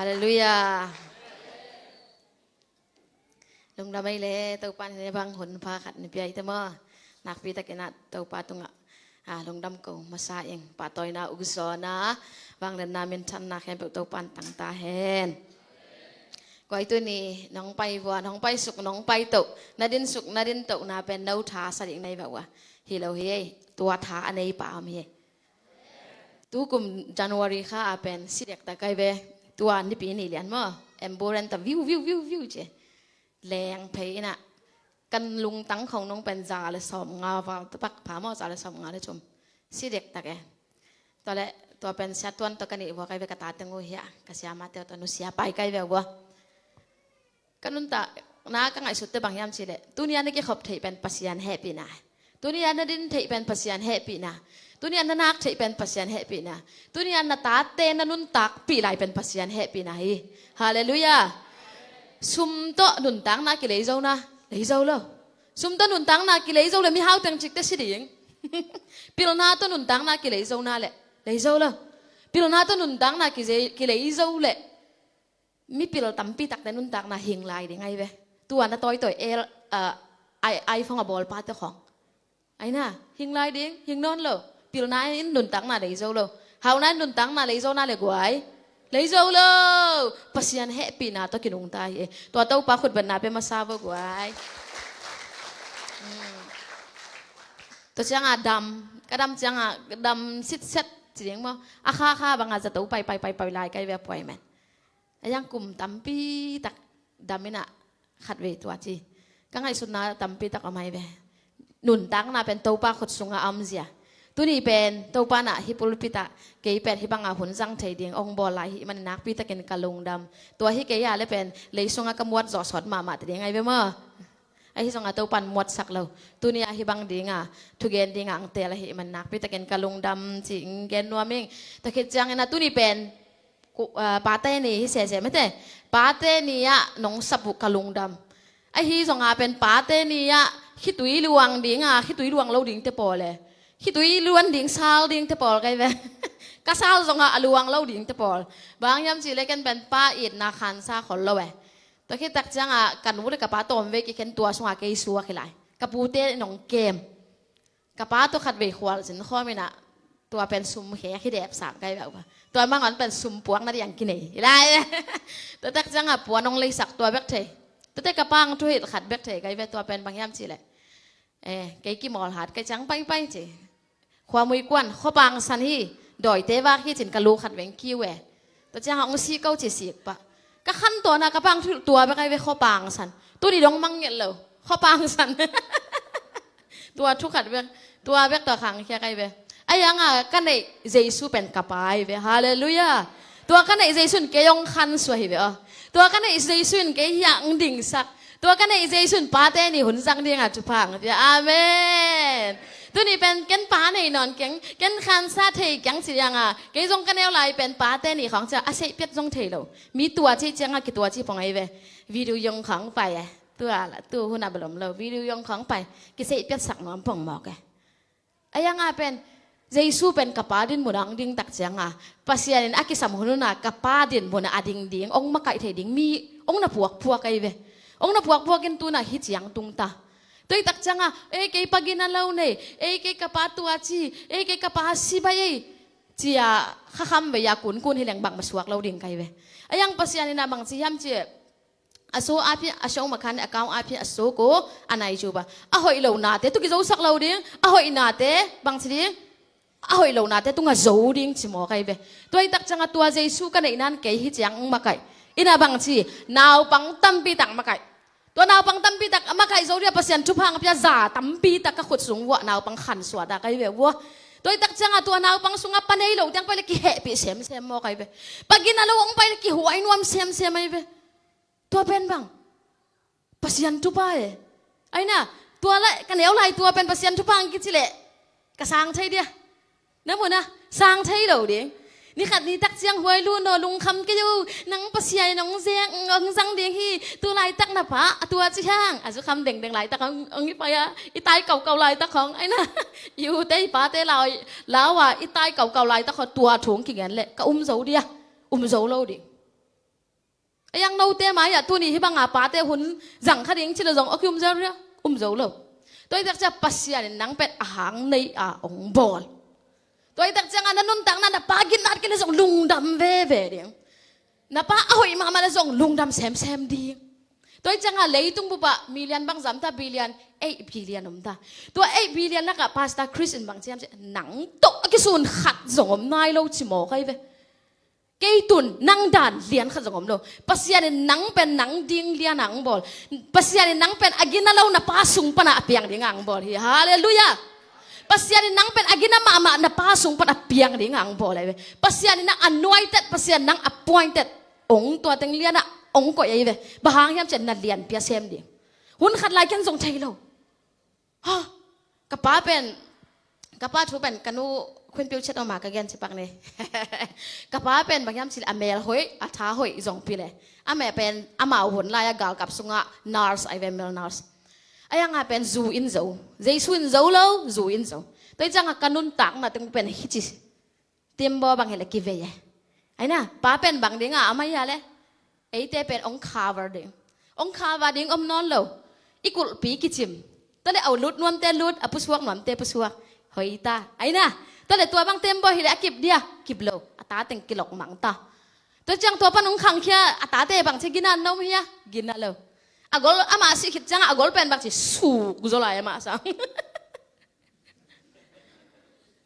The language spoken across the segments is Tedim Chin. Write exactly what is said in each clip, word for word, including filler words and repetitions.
Halleluiah. Lungdam ei le, Topa in bang hun pha khat na pia i te maw. Nakpi takin ah Topa tungah, ah, lungdam ko masa ing. Pahtawina, ukzawhna, vangliatna, minthanna khempeuh Topa in tang ta hen. Kua i tuni nong pai vua, nong pai suk, nong pai toh, na din suk, na din toh na pen no tha sa ding na hi vua. Hi lo hi ei, tua tha a nei pa om hi ei. Tukum January kha a pen si dektak ai ve. Tua Nipi ni lian maw, ambulance ta viu viu viu viu ci. Leng phei in ah, kan lungtang khong nong pen za le sawmnga val tak pha maw, za le sawmnga le thum. Si dektak e. Tua le, tua pen Sia Tuan tawh ka nih vua kai ve, ka tate uh hi a, ka siamate uh tawh nusia pai kai ve vua. Ka nuntakna ka ngaihsutte bang hiam cih leh, tuni-a na kikhop theih pen Pasian hehpihna. Tuni-a na din theih pen Pasian hehpihna. Tuni-a na nak theih pen Pasian hehpihna. Tuni-a na tate na nuntakpih lai pen Pasian hehpihna hi. Halleluiah. Sum tawh nuntakna kilei zo na, lei zo lo. Sum tawh nuntakna kilei zo le mihau teng cikte si ding. Pilna tawh nuntakna kilei zo na le, lei zo lo. Pilna tawh nuntakna kizei-, kilei zo le, mipil tampi takte nuntakna hing lai ding ai ve. Tua na tawitawi el, ah, ai, iPhone a bawlpate khong. Ai na, hing lai ding, hing nawn lo. Pilna in nuntakna lei zo lo. Hauhna in nuntakna lei zo na le guai, lei zo lo. Pasian hehpihna tawh kinungta hi e. Tua Topa khutbetna pe masa vo guai. Hmm. Tua ciangah dam, ka dam ciangah dam sitset ci ding maw. A kha kha bangah zato pai pai pai pai lai kai ve appointment. A yang kum tampi tak dam in ah khatvei tua ci. Ka ngaihsutna tampi tak om ai ve. Nuntakna pen Topa khut sungah a om zia. Tuni pen Topa in ah hih pulpit ah kei pen hih bangah hun zang thei ding ong bawl lai hih manin nakpi takin ka lungdam. Tua hi kei a le pen lei sungah ka muat zawh sawt mahmah te ding ai ve maw. Ahi zongah Topa in muatsak lo. Tuni-ah hih bang dinga, thugen dinga ang teel ahih man nakpi takin ka lungdam ci-in gen nuam ing. Tua khit ciangin ah tuni pen, ku-, ah, Pate Ni hi sese mate. Pate Ni-ah nong sap uh ka lungdam. Ahi zongah pen Pate Ni-ah khitui luang dinga, khitui luang lo dingte pawl e. Khitui luan ding sal dingte pawl kai ve. Ka sal zongah a luang lo dingte pawl. Bang hiam cih leh ken pen pa itna khansa khol lo e. Tua khit tak ciangah ka nu le ka pa tawmvei kikhen tua sungah kei suak hi lai. Ka pute in hong kem. Ka pa tawh khatvei khualzin khawm in ah tua pen sum khek hi dep sang kai bek uh a. Tua mah ngon pen sum puak nading kinei hi lai. Tua tak ciangah puan hong leisak tua bek thei. Tuate ka pa hong thuhilh khat bek thei kai ve, tua pen bang hiam cih leh, eh, kei kimawl hat kai ciang paipai ci. Khuamui kuan, khuapang san hi, dawite vak hi cin ka lu khat veng kiu e. Tua ciangah hong sik ko ci sik pah. Ka khantawn ah ka pa hong thuhilh tua bek ai ve, khuapang san. Tuni dong mang ngelh lo, khuapang san. Tua thu khat bek, tua bek tua khangkhia kai ve. Ahi hangah ka neih Jesu pen ka pa ai ve. Halleluiah. Tua ka neih Jesu in kei hong khansuah hi ve aw. Tua ka neih Jesu in kei hiah hong dingsak. Tua ka neih Jesu in Pate Ni hun zang dingah thupha hong pia. Amen. Tuni pen ken pa nei nawn keng, ken khansa thei keng ci dingah, kei zong ka neu lai pen Pate Ni khawng ciah a seihpiat zong thei lo. Mi tua cih ciangah kitua cih pong ai ve. Video yong khawng pai e. Tua la, tu hun a balom lo. Video yong khawng pai. Kiseihpiatsak nuam pong mawk e. Ahi hangah pen Jesu pen ka pa dinmun ah hong ding tak ciangah, Pasian in a kisam hun hunah ka pa dinmun ah a ding ding hong makaih thei ding mi hong na puakpuak ai ve. Hong na puakpuak in tunah hih ciang tung ta. Tua hi tak ciangah, ei kei pa gina lo nei, ei kei ka pa tua ci, ei kei ka pa sibai ei, cia khakham vei a kunkun hi leng bangmah suak lo ding kai ve. Ahi hang Pasian in ah bangci hiam ci, a so api a so makhan a kau api a so ko a nai cu ba. A hoih lo nate tu kizosak lo ding, a hoih nate bangci ding, a hoih lo nate tu nga zo ding ci maw kai ve. Tua hi tak ciangah tua Jesu ka neih nan kei hih ciang hong makaih. Ina bangci, naupang tampi tak makaih. Tua naupang tampi tak a makaih zo dia Pasian thupha hong pia za tampi tak ka khut sung vuah naupang khansuah dah kai ve vua. Tua hi tak ciangah tua naupang sungah pa nei lo tiang pai le kihehpih semsem maw kai ve. Pa gina lo hong pai le kihuai nuam semsem ai ve. Tua pen bang Pasian thupha e. Aina, tua la ka neu lai tua pen Pasian thupha ang kici leh ka sang thei dia. Na mu na, sang thei lo ding. Ni khat ni tak ciang huai lu no lungkham kei u, nang Pasian in hong zeng, hong zang ding hi, tu laitak na pa a tua ci hang a zukham dengdeng laitak hong, hong i pai a, i tai kaukau laitak hong, aina, i ute i pate lau, lau a, i tai kaukau laitak hong tua thung kigen leh ka um zo dia, um zo lo ding. A yang note mai-ah tuni hih banga pate hun zang kha ding ci lo zong awki um zel ria, um zo lo. Tua hi tak ciang Pasian in nang pen a hang nei a hong bawl. Tua hi tak ciangah na nuntakna na pa gitna kei le zong lungdam veve ding. Na pa a hoih mahmah le zong lungdam semsem ding. Tua hi ciangah leitung bupah million bang zam ta, billion, eight billion om ta. Tua eight billion lakah Pastor Chris in bang ciam ciah, nang tawh a kisun khat zong om nai lo ci mawk ahi ve. Kei tun nang dan lian khat zong om lo. Pasian in nang pen nang ding lian a hong bawl. Pasian in nang pen a gina lo na pa sung pana a piang ding a hong bawl hi. Halleluiah. Pasian in nang pen a gina mahmah na pa sung pana a piang ding a hong bawl ahi ve. Pasian in nang anointed, Pasian nang appointed. Ong tua teng lian a ong koih ahi ve. Bang hang hiam ciah na lian pia sem ding. Hun khat lai ken zong thei lo. Ha, ka pa pen, ka pa thu pen ka nu Khun Piu Chet om a ka gen cipak ni. Ka pa pen bang hiam cih leh a mel hoih, a tha hoih zong pi le. A mel pen amau hun lai-a galkap sungah nurse ahi ve, mel nurse. A yang a pen zu in zo. Jesu in zo lo, zu in zo. Tua hi ciangah ka nuntakna teng pen hici. Timbaw bang hi le kivei e. Aina, pa pen bang ding a, amah hi a le. Eite pen ong cover ding. Ong cover ding om nawn lo. I kulhpi kicim. Tua le a lut nuamte lut, a pusuak nuamte pusuak. Hoih ta. Aina, tua le tua bang timbaw hi le a kip dia, kip lo. A ta teng kilok mang ta. Tua ciang tua pan ong khangkhia, a tate bang ci gina na om hia, gina lo. A gol amah sih khit ciangah a gol pen bang ci suk zaw lai amah sang.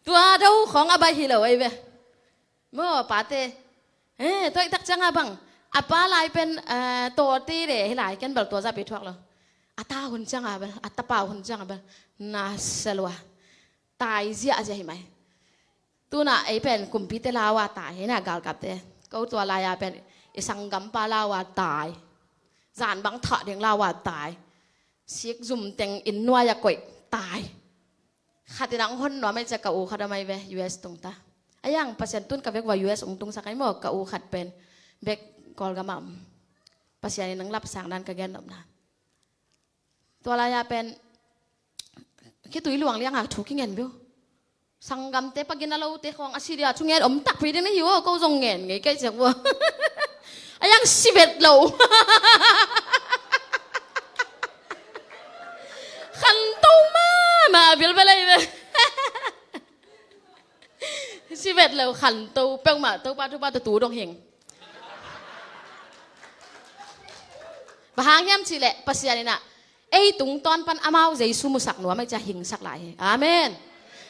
Tua do khawng a bai hi lo ahi ve. Maw, pate. Eh, tua hi tak ciangah bang. A pa lai pen, eh, tawte le hi lai ken bel tua zah pi thuak lo. A ta hun ciangah bel, a tapa hun ciangah bel. Na selua. Tai ziahziah hi mai. Tuna ei pen kumpite lau a tai hi na, galkapte. Ko tua lai-a pen i sanggampa lau a tai. Zan bang thah ding lau a tai. Sik zum teng inn nuai-ah koih tai. Khat in a hong hon nuam ahi ciah ka u khat om ahi ve, U S tung ta. A yang Pasian tun ka vek ua U S hong tungsak ahi maw, ka u khat pen bek Kawlgam ah om. Pasian in nang lapsang dan ka gen nopna. Tua lai-a pen khitui luang liang a thu kingen beu. Sanggamte pa gina lote khawng a si dia, thu ngen om takpi ding na hi uh, ko zong ngen ngei kei ciak ua. A yang si vet lo. Khanto mahmah a bilbel ahi ve. Si vet lo, khanto peuhmah, Topa, Topa, tu dong hing. Bang hang hiam cih leh Pasian in ah ei tungtawn pan amau Jesu musak nuam ahi ciah hingsak lai hi. Amen.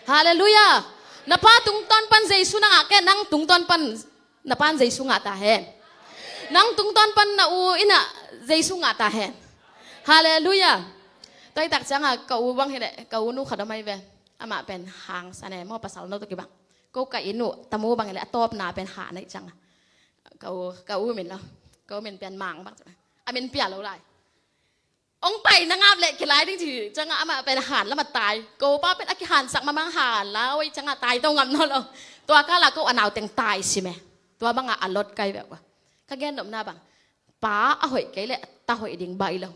Halleluiah. Na pa tungtawn pan Jesu na ngah kei, nang tungtawn pan na pan Jesu ngah ta hen. Nang tungtawn pan na u in ah Jesu ngah ta hen. Halleluiah. Tua hi tak ciangah ka u bang hi leh, ka u nu khat om ahi ve. Amah pen hangsan e maw, pasal no tawh kibang. Ko ka inn uh tamu bang hi leh a tawpna pen han ahi ciangah. Ka u, ka u min lo. Ka u min pen Mang bang. A min pia lo lai. Ong pai na ngap leh kilai ding ci ciangah amah pen han lam a tai. Ko pa pen a kihansak mahmah, han la oi ciangah tai to ngam nawn lo. Tua kal ah ko a nauteng tai sim e. Tua bangah a lot kai vek ua. Ka gen nopna bang, pa a hoih kei leh ta hoih ding baih lo.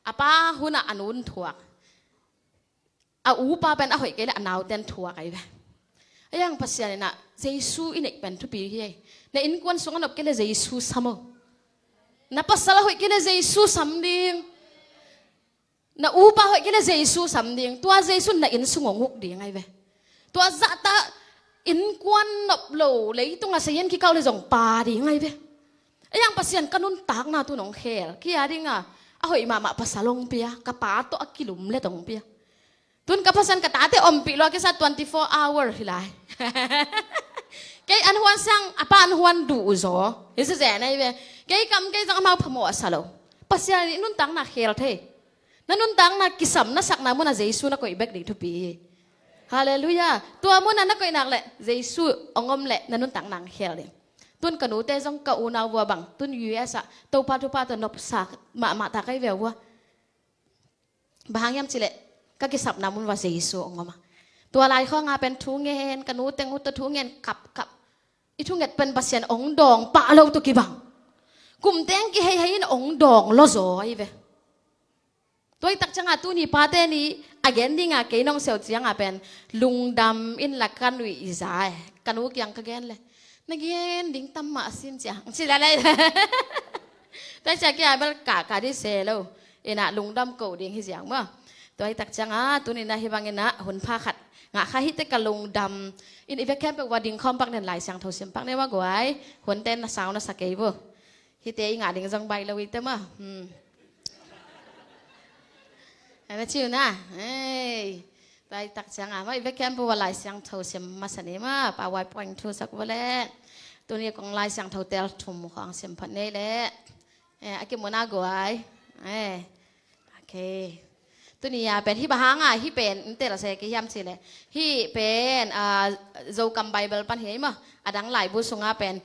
A pa hun ah a nun thuak. A upa pen a hoih kei leh a naute'n thuak ahi ve. A yang Pasian in ah Jesu i neih pen thupi hi. Na innkuan sung a nop kei leh Jesu sam o. Na pasal a hoih kei leh Jesu sam ding. Na upa hoih kei leh Jesu sam ding. Tua Jesu in na inn sung hong uk ding ahi ve. Tua zahta innkuan nop lo leitung a sayin kikau leh zong pa ding ahi ve. A yang Pasian ka nuntakna tun hong khel. Kia ding a, a hoih mahmah pasal hong pia, ka pa tawh a kilum leh hong pia. Tun ka Pasian ka tate ompih lua kisa twenty four hour hi lai. Kei an huan sang, a pa an huan duh zaw. Hi sa zen ahi ve. Kei kam kei zong amau phamawh a sa lo. Pasian in nuntakna khel thei. Na nuntakna kisam na sakna munah Jesu na koih bek ding thupi hi. Halleluiah. Tua munah na koih nak leh Jesu hong om leh na nuntakna hong khel ding. Tun ka nute zong ka unau vua bang, tun U S ah Topa Topa tawh nopsak mahmah ta kei ve vua. Bang hang hiam cih leh ka kisapna mun vua Jesu hong om a. Tua lai khawng a pen thu ngen, ka nuteng uh tawh thu ngen kapkap. I thunget pen Pasian hong dawng pah lo tawh kibang. Kumteng kiheihei in hong dawng lua zaw ahi ve. Tua hi tak ciangah tuni pate ni a gen dingah kei nong seu ciangah pen lungdam inla ka nuih i za e. Ka nu kiang ka gen leh, na gen ding tam mah sin cia, ci leh leh. Tua ciang kei a bel kah kah dih se lo. Inah lungdam ko ding hi ziang maw. Tua hi tak ciang a, tuni inah hih bang inah hun pha khat ngah kha hi teh ka lungdam. In i bek khempeuh va ding khawm pak nen, Lai Siangtho sim pak ni maw guai. Hun ten na sau na sa kei bu. Hihte i ngah ding zong baih lo i teh maw. Hmm. Ana ciu na. Ei. Tua hi tak ciang a maw, i bek khempeuh va Lai Siangtho sim masa ni maw. Pa Wai Puang thu sak bu leh. Tuni kong Lai Siangtho tel thum khawng sim phot ni leh. Eh, a kimu na guai. Eh. Ok. Tuni a pen hih bang hang a, hih pen in tel se kei hiam cih leh. Hih pen, ah, Zokam Bible pan hi maw. A dang laibu sung a pen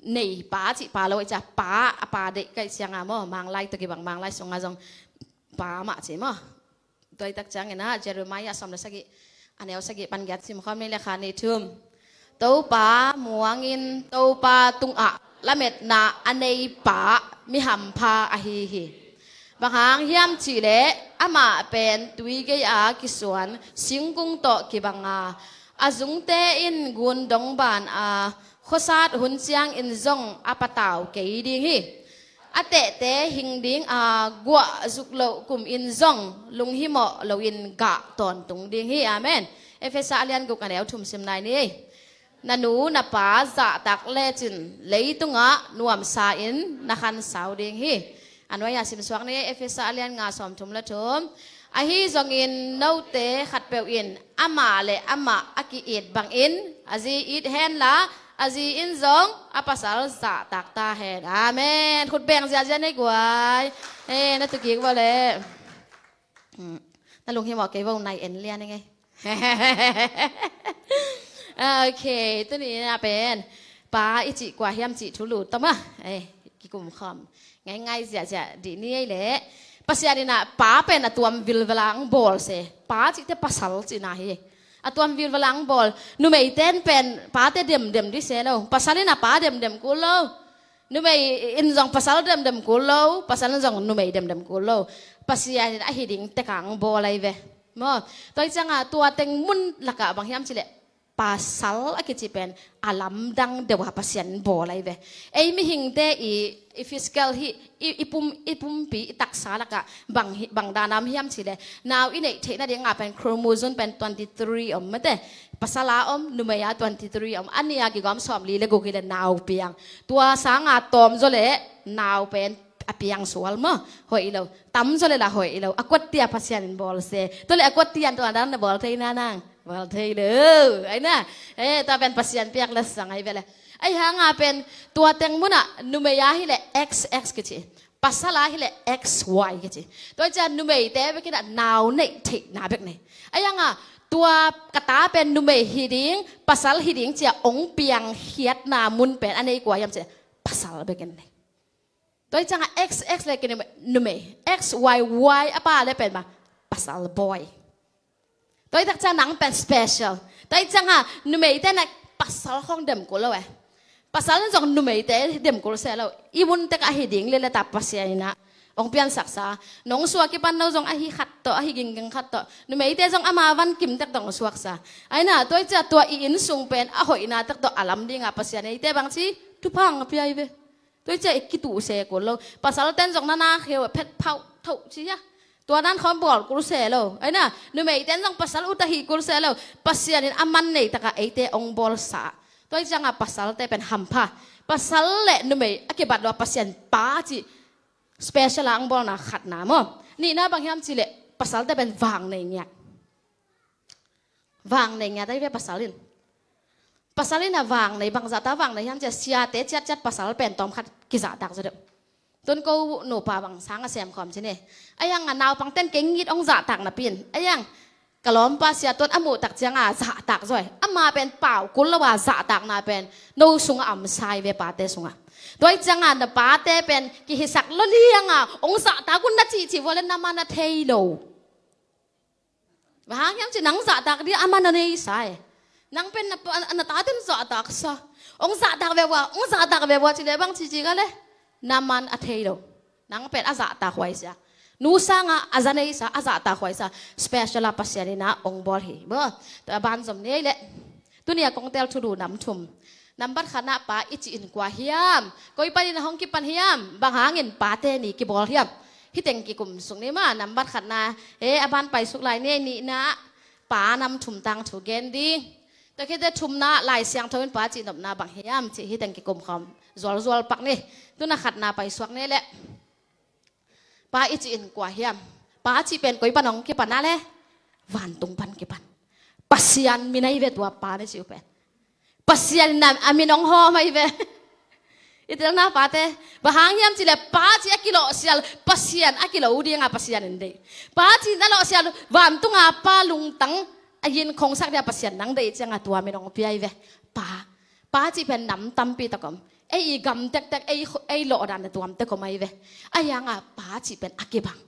nei pa cih pa lo, i cia pa, a pa deih ka hih ciang a maw. Manglai tawh kibang, Manglai sung a zong pa mah ci maw. Tua hi tak ciang inah Jeremiah sawm le sagih, a neu sagih pan giat sim khawm ni leh, khat, nih, thum. Topa muangin Topa tungah lametna a nei pa mi hampha ahi hi. Bang hang hiam cih leh amah pen tui gei-a kisuan singkung tawh kibang a, a zungte in gun dong ban a, khuasat hun ciangin zong a patau kei ding hi. A tehte hing ding a, guah zuk loh kumin zong lunghimawh loin gah tawntung ding hi. Amen. Efesa a lian guk, a neu thum sim nai ni. Na nu na pa zahtak lecin leitungah nuamsa-in na khansau ding hi. A nuai-ah simsuak ni, Efesa a lian nga, sawmthum le thum. Ahi zongin note khatpeuh in amah le amah a ki-it bangin a zi it henla, a zi in zong a pasal zahtak ta hen. Amen. Khut beng ziahziah nei guai. Eh, na tukik vua le. Hmm. Na lunghimawh kei vo, nai en lian i ngei. Ah, ok, tuni inah pen pa i cih kua hiam cih thulu tawm a, eh, kikum khawm ngaingai ziahziah dih ni ei leh. Pasian inah pa pen a tuam vilvel a ang bawl se. Pa cihte pasal cihna hi. A tuam vilvel a ang bawl. Numeite in pen pate demdem dih se lo. Pasal inah pa demdem kul lo. Numei in zong pasal demdem kul lo, pasal in zong numei demdem kul lo. Pasian in a hi ding tek a ang bawl ahi ve. Maw, tua hi ciang a tua teng mun lakah bang hiam cih leh pasal a kici pen a lamdang deuh a Pasian in bawl ahi ve. Ei mihingte i, i physical hi, i, i pum, i pumpi, i taksa lakah bang hi, bang dan a om hiam cih leh, nau i neih theih nading a pen chromosome pen twenty three om mate. Pasal a om, numei a twenty three om. A nih a kigawm sawmli le guk hi leh nau piang. Tua sang a tawm zaw leh nau pen a piang sual maw. Hoih lo. Tam zaw leh lah hoih lo. A kuat tia Pasian in bawl se. Tua leh a kuat tia tua dan na bawl thei na nang. Bawl thei lo. Ai na. Eh, tua pen Pasian piak la sang ahi ve leh. Ahi hang a pen tua teng mun ah numei a hi leh X X kici. Pasal a hi leh X Y kici. Tua hi ciang numeite bek in ah nau neih theihna bek nei. Ahi hang a tua ka ta pen numei hi ding, pasal hi ding ci a ong piang khiatna mun pen a nei kua hiam cih leh pasal bek in nei. Tua hi ciang a X X le kinumei, X Y Y a pa le pen bang pasal boy. Tua hi tak ciang nang pen special. Tua hi ciang a numeite na pasal khawng dem kul lo eh. Pasal in zong numeite dem kul se lo. I mun tek a hi ding leh leh ta Pasian in ah ong piansaksa. Nong suak i pan lo zong a hi khat tawh, a hi gingging khat tawh. Numeite zong ama van kim tek tawh ong suaksa. Ai na, tua hi ciang tua i inn sung pen a hoihna tek tawh a lam ding a Pasian in eite bang ci, thupha ong pia hi ve. Tua hi ciang i kituh se kul lo. Pasal ten zong na na kheu phet phauh thoh ci a. Tua dan khawng bawl kul se lo. Ai na, numei ten zong pasal ut a hi kul se lo. Pasian in a man nei tak a eite ong bawlsa. Tua hi ciang a pasal te pen hampha. Pasal le numei a kibat lo a Pasian pa ci special a ong bawlna khatna maw. Nihna bang hiam cih leh pasal te pen vang nei ngiat. Vang nei ngiat ahi ve pasal in. Pasal in a vang nei, bang zahta vang nei hiam cih leh siate ciatciat pasal pen tawm khat kizahtak zaw deuh. Tun ko nupa bang sang a sem khawm ci ni. Ahi hang a naupang ten kei ngit ong zahtak napi in. Ahi hang ka lawmpa sia tuan a muh tak ciang a zahtak zaw hi. Ama pen pau kul lo a zahtakna pen no sung a om sa hi ve pate sung a. Tua hi ciang a na pate pen kihisak lo liang a ong zahtak un na cihcih vua leh na man a thei lo. Bang hang hiam cih leh nang zahtak ding a man a nei sa e. Nang pen na, na taten zahtaksa. Ong zahtak ve vua, ong zahtak ve vua cih leh bang ci ci ka leh. Na man a thei lo. Nang pen a zahtak huaisia. Nu sang a a za neisa, a zahtak huaisa. Special a Pasian in ah ong bawl hi. Bo, tua ban zom ni ei leh. Tuni a kong tel thulu nam thum. Nambat khatna pa i cih in kua hiam? Koi panin a hong kipan hiam? Bang hangin pate ni kibawl hiam? Hih teng kikum suk ni maw. Nambat khatna, e, a ban paisuk lai ni, nihna, pa nam thum tangthu gen ding. Tua khit teh thumna, Lai Siangtho in pa cih nopna bang hiam cih hih teng kikum khawm zualzual pak ni. Tu-in a khatna paisuak ni leh. Pa i cih in kua hiam? Pa cih pen koi pan hong kipan a leh? Vantung pan kipan. Pasian min ahi ve tua pa na cih uh pen. Pasian in a min hong hawm ahi ve. I telna pate, bang hang hiam cih leh pa cih a kilawhsial, Pasian a kilo ding a Pasian in deih. Pa cih na lawhsial, vantunga pa lungtang a yin khongsak ding a Pasian nang deih ciangin tua min hong pia ahi ve. Pa, pa cih pen nam tampi tak om. Ei i gam tektek, ei, ei lawhdan a tuam tek om ahi ve. Ahi hangin pa cih pen a kibang.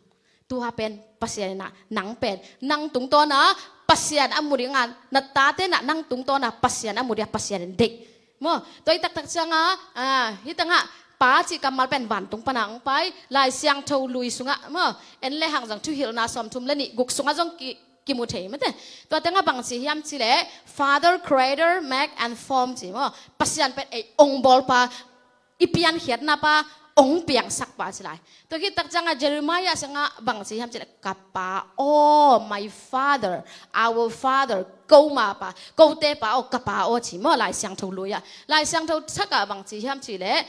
Tua pen Pasian in a, nang pen, nang tungtawn a Pasian a mu ding a, na tate in a nang tungtawn a Pasian a mu ding a Pasian in deih. Maw, tua hi taktak ciangin, a, hih tengah pa cih kammal pen vantung pan a hong pai, Lai Siangtho lui sungah, maw, en lehang zong Thuhilhna sawmthum leh nih guk sungah zong ki, kimu thei mate. Tua tengah bang ci hiam cih leh, Father, Creator, Make and Form ci maw. Pasian pen ei hong bawlpa, i piankhiatna pa, hong piangsak pa ci lai. Tua khit tak ciangin Jeremiah sungah bang ci hiam cih leh, ka pa aw, my father, our father, ko ma pa, kote pa aw, ka pa aw ci maw, Lai Siangtho lui ah. Lai Siangtho thak ah bang ci hiam cih leh,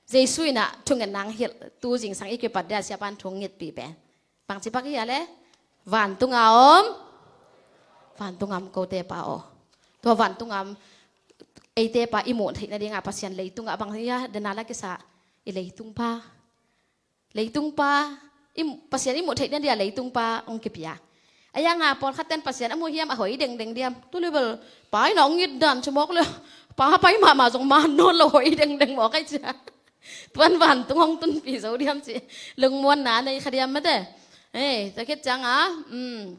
Jesu in a thungetna hong hilh, tu zingsang i kipat ding a siapa in thu hong ngetpih pen. Bang ci pak hia leh? Vantung a om. Vantung a om kote pa aw. Tua vantung a om eite pa i muh theih nading a Pasian leitung ah bang hia, dena la kisa i leitung pa. Leitung pa, i, Pasian i muh theih nading a leitung pa hong kipia. Ahi hangin pawlkhat ten Pasian a mu hiam a hoi dengdeng diam. Tu leh bel, pa in a hong it dan ci mawk leh. Pa pai mahmah zong man nawn lo hoi dengdeng mawk ahi cia. Tuan vantung hong tunpih zo diam ci. Lungmuanna nei kha diam mate. Ei, tua khit ciangin, um,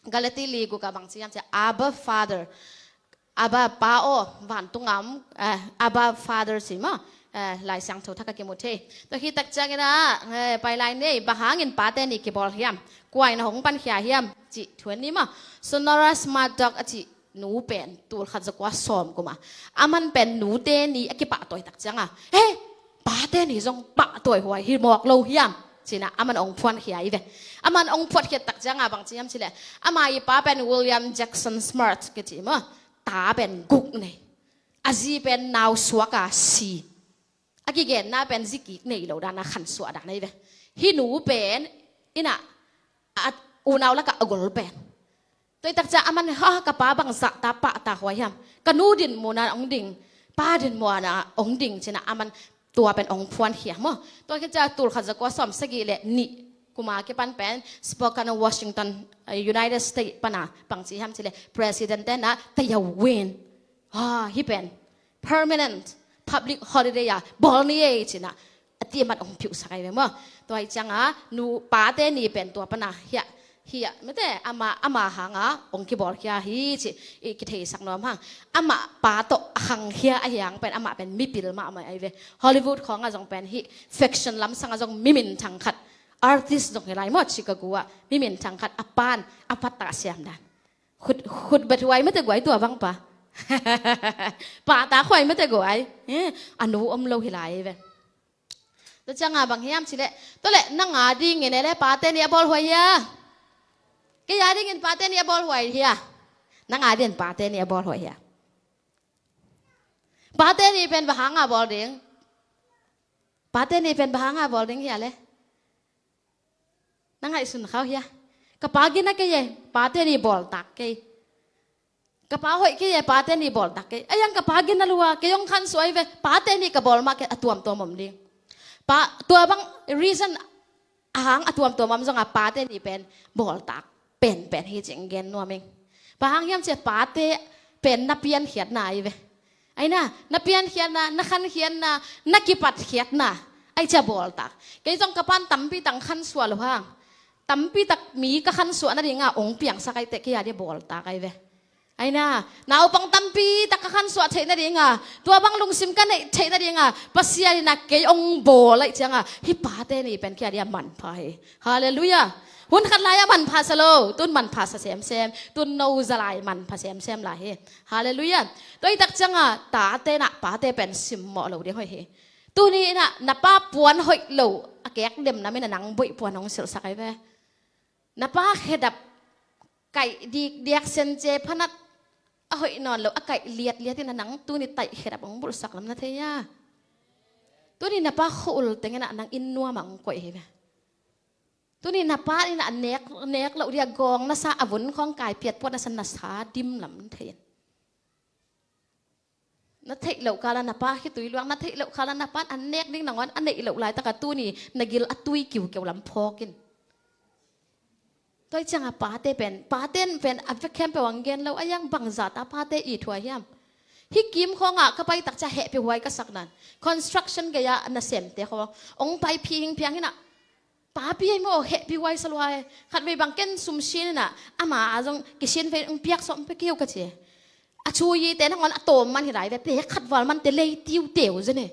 Galati li guk ah bang ci hiam cih leh, Abba Father. Abba pa aw, vantung a om, eh, Abba Father ci maw. Eh, Lai Siangtho thak ah kimu thei. Tua khit tak ciangin a, eh, pai lai ni, bang hangin pate ni kibawl hiam? Kua in a hong pankhia hiam? Cih thu en ni maw. Sonora Smart Dodd a cih nu pen, tul khat za kua sawm kum a, aman pen nute ni a kipahtawi tak ciangin, he, pate ni zong pahtawi huai hi mawk lo hiam? Ci-in a, aman hong phuankhia hi ve. Aman hong phuatkhiat tak ciangin bang ci hiam cih leh, ama i pa pen William Jackson Smart kici maw, ta pen guk nei. A zi pen nau suak a si. A kigenna pen zi kik nei lo dan a khansuah dan ahi ve. Hih nu pen, in a, a unau lakah a gol pen. Tua hi tak ciang aman, ha, ka pa bang zahta pahtak huai hiam? Ka nu dinmun a hong ding, pa dinmun a hong ding ci-in a aman tua pen hong phuankhia maw. Tua khit ciang tul khat za kua sawm sagih leh nih kum a kipan pen Spokane, Washington, eh, United States pan a bang ci hiam cih leh President ten a Tayau Win. Ha, hih pen permanent public holiday a bawl ni ei ci-in a, a ti man hong phiuhsak ahi ve maw. Tua hi ciangin nu pate ni pen tua pan a hiah, hiah mate ama, ama hangin hong kibawlkhia hi ci i kitheisak nuam hang. Amah pa tawh a khangkhia ahi hang pen amah pen mipil mahmah ahi ve. Hollywood khawng ah zong pen hih fiction lamsang ah zong mi minthang khat, artist zong hi lai maw, Chicago ah mi minthang khat a pan a pattah siam dan. Khut, khut bet huai mate guai tua bang pa. Pahtak huai mate guai. Eh, a nu om lo hi lai ve. Tua ciangin bang hiam cih leh, tua leh nang a dingin ei leh pate ni a bawl huai hia? Kei a dingin pate ni a bawl huai hia? Nang a dingin pate ni a bawl huai hia? Pate ni pen bang hangin bawl ding? Pate ni pen bang hangin bawl ding hia leh? Na ngaihsun kha uh hia? Ka pa gina kei e, pate ni bawltak kei. Ka pa hoih kei e, pate ni bawltak kei. Ahi hang ka pa gina lua, kei hong khansuah hi ve, pate ni ka bawl mah kei a tuamtuam om ding. Pa, tua bang reason a hang a tuamtuam om zongin pate ni pen bawltak penpen hi ci-in gen nuam ing. Bang hang hiam cih leh pate pen na piankhiatna ahi ve. Ahi na, na piankhiatna, na khankhiatna, na kipatkhiatna. Ahi ciang bawltak. Kei zong ka pa'n tampi tak khansuah lo hang, tampi tak mi ka khansuah nadingin hong piangsak ahi teh kei a dingin bawltak ahi ve. Ahi na, naupang tampi tak ka khansuah theih nadingin, tua bang lungsim ka neih theih nadingin Pasian in a kei hong bawl ahih ciangin hih pate ni pen kei a dingin a manpha hi. Halleluiah. Hun khat lai-ah manpha sa lo, tun manpha sa semsem, tun no za lai manpha semsem lai hi. Halleluiah. Tua hi tak ciangah tate nah pate pen simmawh lo ding hoih hi. Tuni inah na pa puan hoih lo a kek demnam inah nang boih puan hong silhsak ahi ve. Na pa khedap kaih dikdiak, sence phanat a hoih nawn lo a kaih liatliat inah nang tuni taih khedap hong bulhsak lam na thei a. Tuni na pa khua-ul teng inah nang inn nuamah hong koih hi ve. Tuni na pa inah a nek, nek loh dia gawng na sa, a vun khawng kai piat puat na sa, na sa dim lam thei in. Na theih loh kala na pa khitui luang, na theih loh kala na pan a nek ding nangawn a neih loh laitaka tuni na gil a tui kiukeu lam phawk in. Tua hi cianga pate pen, pate pen a vek khempeuh ang gen lo, a yang bangzah ta pate i thuai hiam? Hih kim khawngah ka pai tak cia hehpih huai ka sak nan. Construction gei-ah nasemte khawng ong pai phihing phiang hinah. Papi ei maw, hehpih huai sa lua ei. Khatvei bang ken sum sin inah ama a zong kisin vei ong piak sawm pe keu ka ci. A cuyite nangawn a tawm man hi lai ve, pek khat val mante lei tiuteu zen e.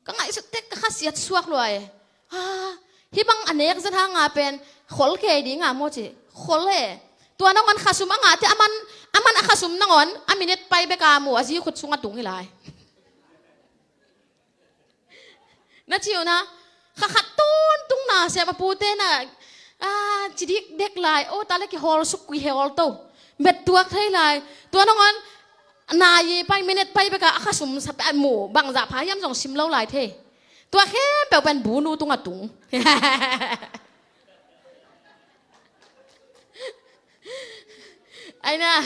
Ka ngaihsut tek ka khasiat suak lua e. Ah, hih bang a nek zen hanga pen khol kei dinga maw ci. Khol e. Tua nangawn khasum a ngahte a man, a man a khasum nangawn a minit pai beka mu a zi khut sung a tung hi lai. Na ci uh na, kha khat tuntung na sem a pute na, ah, ci dikdek lai, oh, ta le kihawl suk kui hawl to. Met tuak thei lai. Tua nangawn, na yi pai minute pai beka a khasum sa pe a mu, bangzah pha hiam zong sim lo lai thei. Tua khempeuh pen bunu tung a tung. Ai na,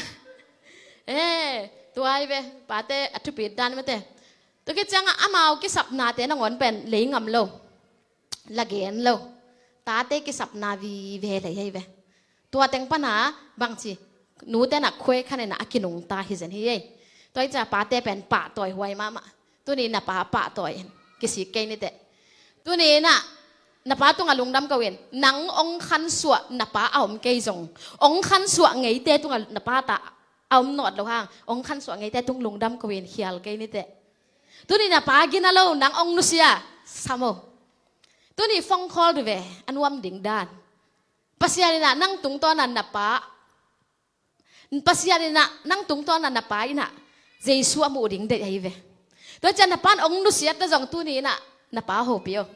eh, tua ai ve, pate a thupit dan mate. Tua khit cianga amau kisapnate nangawn pen lei ngam lo, la gen lo. Tate kisapna vive lei hei ve. Tua teng pana bangci, nute na khuai khanena a kinungta hi zen hi ei. Tua hi cia pate pen pahtawi huai mahmah. Tuni na pa pahtawi in kisik kei nite. Tuni na, na pa tunga lungdam ko in, nang ong khansuah na pa a om kei zong, ong khansuah ngeite tunga na pa ta a om nawt lo hang, ong khansuah ngeite tung lungdam ko in khial kei nite. Tuni na pa gina lo, nang ong nusia, samo. Tuni phone call duve, a nuam ding dan. Pasian inah nang tungtawna na pa, Pasian inah nang tungtawna na pa inah Jesu a muh ding deih ahi ve. Tua cian na pan ong nusiat na zong tuni inah na pa hopih o.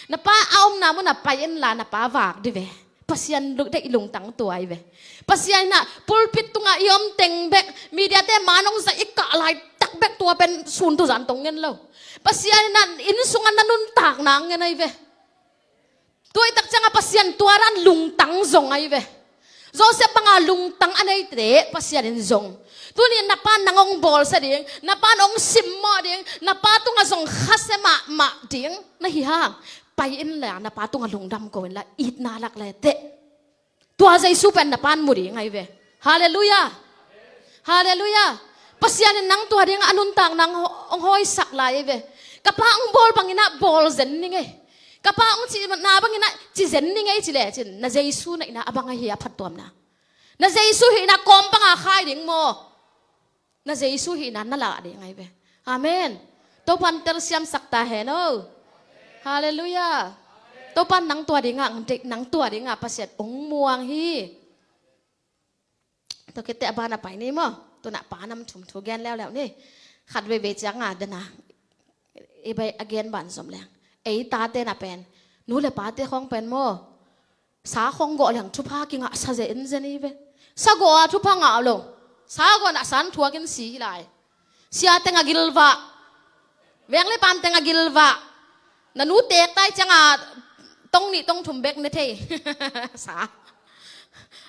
Na pa a omna muna pai inla na pa vak di ve. Pasian deih lungtang tua ahi ve. Pasian inah pulpit tunga i om teng bek, mediate man ong zai i kah laitak bek tua pen sun tuzan tong ngen lo. Pasian inah inn sunga na nuntakna ngen ahi ve. Tua i tak cianga Pasian tua dan lungtang zong ahi ve. Joseph banga lungtang a neite Pasian in zong. Tuni na pa nang ong bawlsa ding, na pa nang ong simmawh ding, na pa tunga zong khase mahmah ding na hi hang. Pai inla na pa tunga lungdam ko inla itna lak le teh. Tua Jesu pen na pan mu ding ahi ve. Halleluiah. Halleluiah. Pasian in nang tua dinga a nuntak nang ong hawisak lai ahi ve. Ka pa ong bawl banginah bawl zen ning ei. Ka pa ong cihna banginah ci zen ning ei ci lecin na Jesu na inah a bang ahi a phattuamna. Na Jesu hihna kawm banga khai ding maw? Na Jesu hihna na lah ding ahi ve. Amen. Topan telsiamsak ta hen o. Halleluiah. Topan nang tua dinga, nang tua dinga Pasian ong muang hi. Tua khit teh a bana pai ni maw. Tuna pa nam thum thu gen leuleu ni. Khat veivei cianga dana i bai a gen ban zom leng, ei tate na pen, nu le pate khawng pen maw, sa khawng gawh leng thupha kingah sa zenzen hi ve. Sa gawh a thupha ngah lo. Sa gawh na san thuakin si hi lai. Sia teng a gilvah, veng le pam teng a gilvah. Na nu teek tai cianga tong nih tong thum bek ne thei. Sa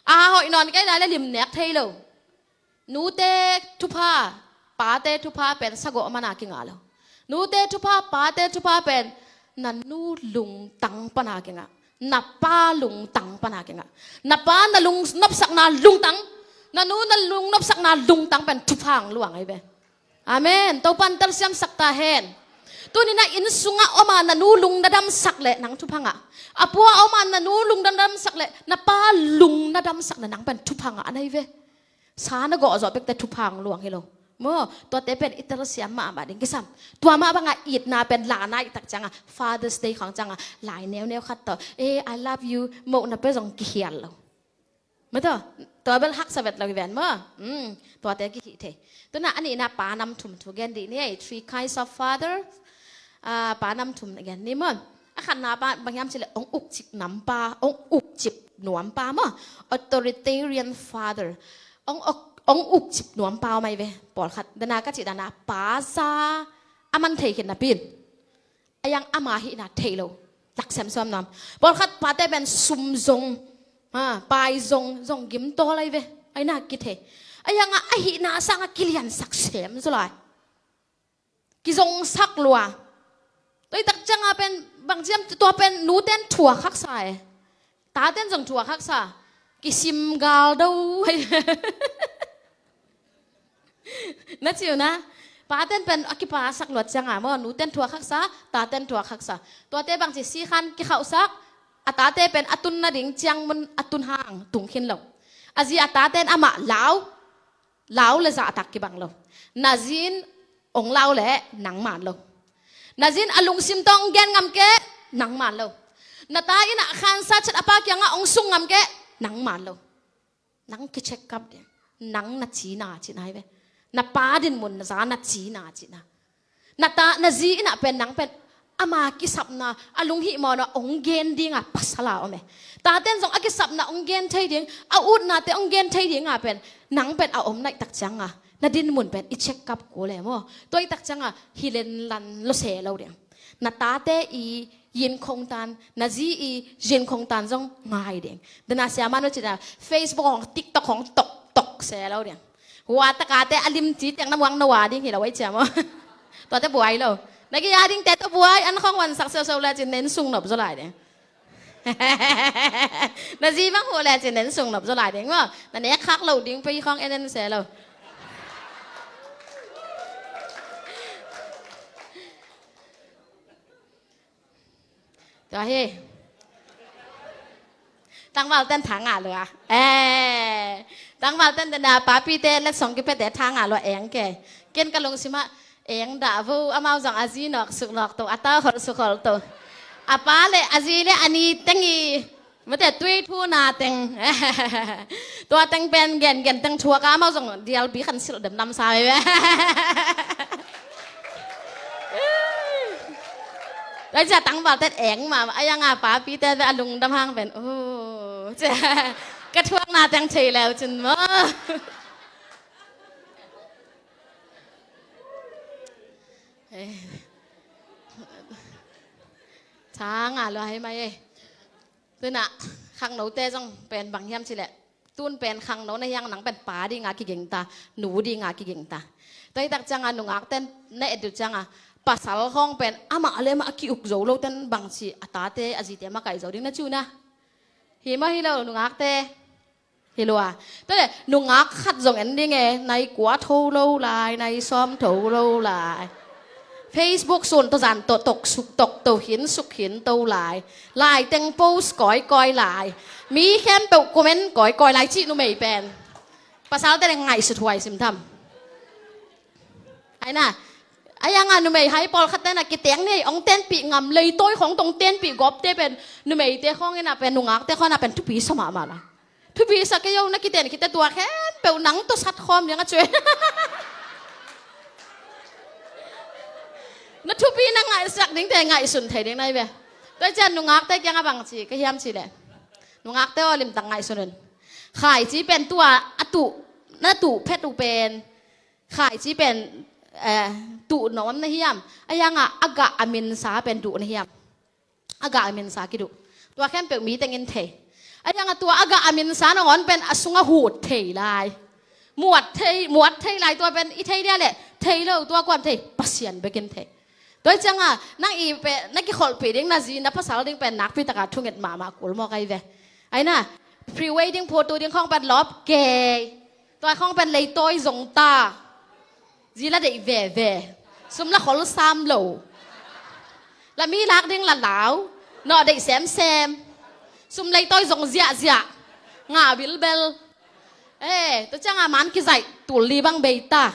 a hoih nawn kei lai le lim nek thei lo. Nute thupha, pate thupha pen sagawh mana kingah lo. Nute thupha, pate thupha pen na nu lungtang pana kingah, na pa lungtang pana kingah. Na pa na lungnopsakna lungtang, na nu na lungnopsakna lungtang pen thupha ang luang ahi ve. Amen. Topan telsiamsak ta hen. Tunina inn sunga oma na nu lung na damsak le nang thupha ngah. A pua oma na nu lung na damsak le na pa lung na damsak le nang pen thupha ngah na hi ve. Sa na gawh zawh bekte thupha ang luang hi lo. Maw, tuate pen i telsiam mahmah ding kisam. Tua mah banga itna pen la naih tak cianga Father's Day khawng cianga lai neuneu khat tawh, "Eh, I love you," mohna pia zong kikhial lo. Maw, tua, tua bel haksa vet lo hi ven maw. Mm, tuate kihih thei. Tuna a nihna pa nam thum thu gen dih ni ei, three kinds of father. Ah, pa nam thum gen ni maw. A khatna pa bang hiam cih leh hong ukcip nuam pa, hong ukcip nuam pa maw. Authoritarian father. Hong uk, hong ukcip nuam pa om ai ve. Pawlkhat dana ka cih dana pa za a man thei khin napi in, a yang ama hihna thei lo. Laksem suam nuam. Pawlkhat pate pen sum zong, ha, pai zong, zong gim tawl ai ve. Ai na kithei. A yanga a hihna sanga kiliansak sem zaw lai. Kizongsak lua. Tua i tak cianga pen bang ciam tua pen nuten thuak haksa e. Taten zong thuak haksa. Kisim gal do. Na ci uh na. Paten pen a kipasak luat cianga maw, nuten thuak haksa, taten thuak haksa. Tuate bangci sikhan kikhauhsak, a tate pen a tun nading ciang mun a tun hang tung khin lo. A zi a taten amah lau, lau le zahtak kibang lo. Na zin ong lau le nang man lo. Na zin a lungsim tawh ong gen ngam kei, nang man lo. Na ta inn ah khansa ciat a pa kiangah ong sung ngam kei, nang man lo. Nang kicheck up ding. Nang na cina cina hi ve. Na pa din mun na za na cina cina. Na ta na zi inn ah pen nang pen ama kisapna a lunghihmawhna ong gen dinga pasal a om e. Taten zong a kisapna ong gen thei ding, a utnate ong gen thei dinga pen nang pen a om naih tak cianga na din mun pen i check up kul e maw. Tua i tak cianga hi lenlan lo se lo ding. Na tate i yin khongtan, na zi i yin khongtan zong ngai ding. Dana siama nu cina Facebook hong TikTok hong tok tok se lo ding. Hua takate a lim ci tiang na muang na wa ding hi lo ai ciama. Tuate buai lo. Na ki ya dingte tawh buai, an khong wansak seuh seuh le cin nen sung nop zaw lai ding. Na zi bang huh le cin nen sung nop zaw lai ding maw. Na nek khak lo ding pei khong en en se lo. Tua hi. Tangval ten tha ngah lua. Eh, tangval ten dena papite letsong kipete tha ngah lua eng ke. Ken ka lungsimah eng dah vo, amau zong a zi nawk suk nawk to, a tau hol suk hol to. A pa le a zi le a ni teng i mate tui thu na teng. Tua teng pen gen gen teng thuak a, amau zong dialbi khan silh dem namsa ve ve. Tua cia tangval ten eng mah a yang a papi ten ve a lungdam hang pen. Oh, cia ka thuak na teng thei leu cin maw. Eh. Tha ngah lua hi mai eh. Tuna khangnote zong pen bang hiam cileh, tun pen khangno na hiang nang pen pa dinga kigingta, nu dinga kigingta. Tua hi tak cianga nungakten na et uh cianga pasal khawng pen amah le amah a ki-uk zo loten bangci a tate a zite makaih zo ding na ci uh na. Hi maw hi lo nungakte? Hi lua. Tua le nungak khat zong en ding e, nai kua tho lo lai, nai sawm tho lo lai. Facebook sun tawh zan tawh tok suk tok to hin suk hin to lai. Lai teng post kawikawi lai. Mi khempeuh comment kawikawi lai cih numei pen pasal te le ngaihsut huai sim tham. Ai na, a yanga numei hai pawlkhat tena kiteng nei ong tenpih ngam leitawi khawng tong tenpih gawpte pen numeite khawng ina pen nungakte khawng ina pen thupi sa mahmah la. Thupi sa kei yo na kiten kite tua khempeuh nang tawh sat khawm liang a cue. Na thupi na ngaihsak dingte ngaihsun thei ding nai ve. Tua cian nungakte kianga bangci ka hiam cileh, nungakte aw limtak ngaihsun un. Khaici pen tua a tuh, na tuh phet uh pen khaici pen, eh, tuh nawm na hiam? A yanga a gah a minsa pen duh na hiam? A gah a minsa kiduh. Tua khempeuh mi tengin thei. A yanga tua a gah a minsa nangawn pen a sunga hut thei lai. Muat thei, muat thei lai tua pen i thei dia le thei lo tua kuam thei, Pasian bekin thei. Tua hi cianga nang i pe na kikholhpih ding na zi na pasal ding pen nakpi taka thunget mahmah kul mawk ai ve. Ai na, pre-wedding photo ding khawng pen lawp kei. Tua khawng pen leitawi zong ta. Zi la deih veve. Sum la khol sam lo. La mi lak ding la lau. Nawh deih semsem. Sum leitawi zong ziahziah. Nga bilbel. Eh, tua cianga man kizaih tul li bang bei ta.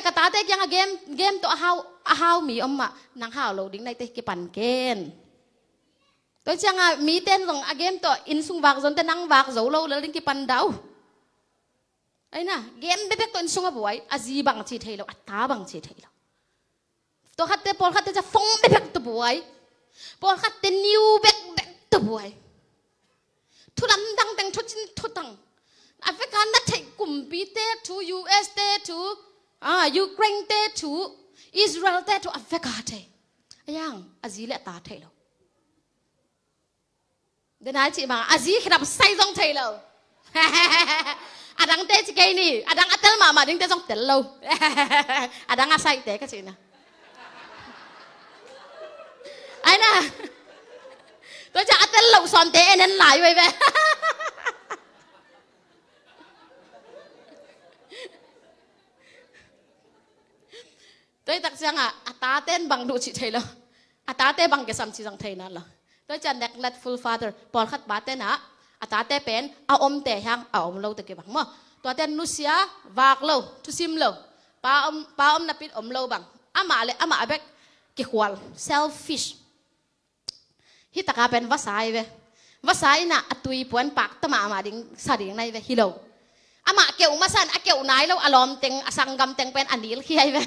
ciah ka tate kiangah game, game tawh a hau, a hau mi om mah, nang hau lo ding naite kipan ken. Tua ciangah mite in zong a game tawh inn sung vak zong te nang vak zo lo lel ding kipan dah uh. Aina, game bekbek tawh inn sungah buai, a zi bang ci thei lo, a ta bang ci thei lo. Tua khatte, pawlkhatte ciah phone bekbek tawh buai. Pawlkhatte news bekbek tawh buai. Thu lamdang teng, thu cin thu tang. A veka na theih kumpite thu, U S te thu, ah, Ukraine te thu, Israel te thu, a veka thei. A yang, a zi le a ta thei lo. Denai cih bang, a zi khedap sai zong thei lo. A dangte ci kei ni, a dang a tel mahmah dingte zong tel lo. A dang a saite ka cihna. Aina. Tua ciah a tel lo sawnte en en lai uh ei ve. Tua hi tak ciangah a tate in bang duh cih thei lo. A tate bang kisam cih zong thei nawn lo. Tua ciah neglectful father, pawlkhat pate in ah a tate pen a omte hang a om lo tawh kibang maw. Tuate in nusia, vak lo, thusim lo. Pa om, pa om napi in om lo bang. Amah le amah bek kikhual, selfish. Hih taka pen vasa hi ve. Vasa in ah a tui puan pakta mahmah ding sa ding na hi ve, hi lo. Amah keuh masa in a keuh nai lo a lawm teng, a sanggam teng pen a nilkhia hi ve.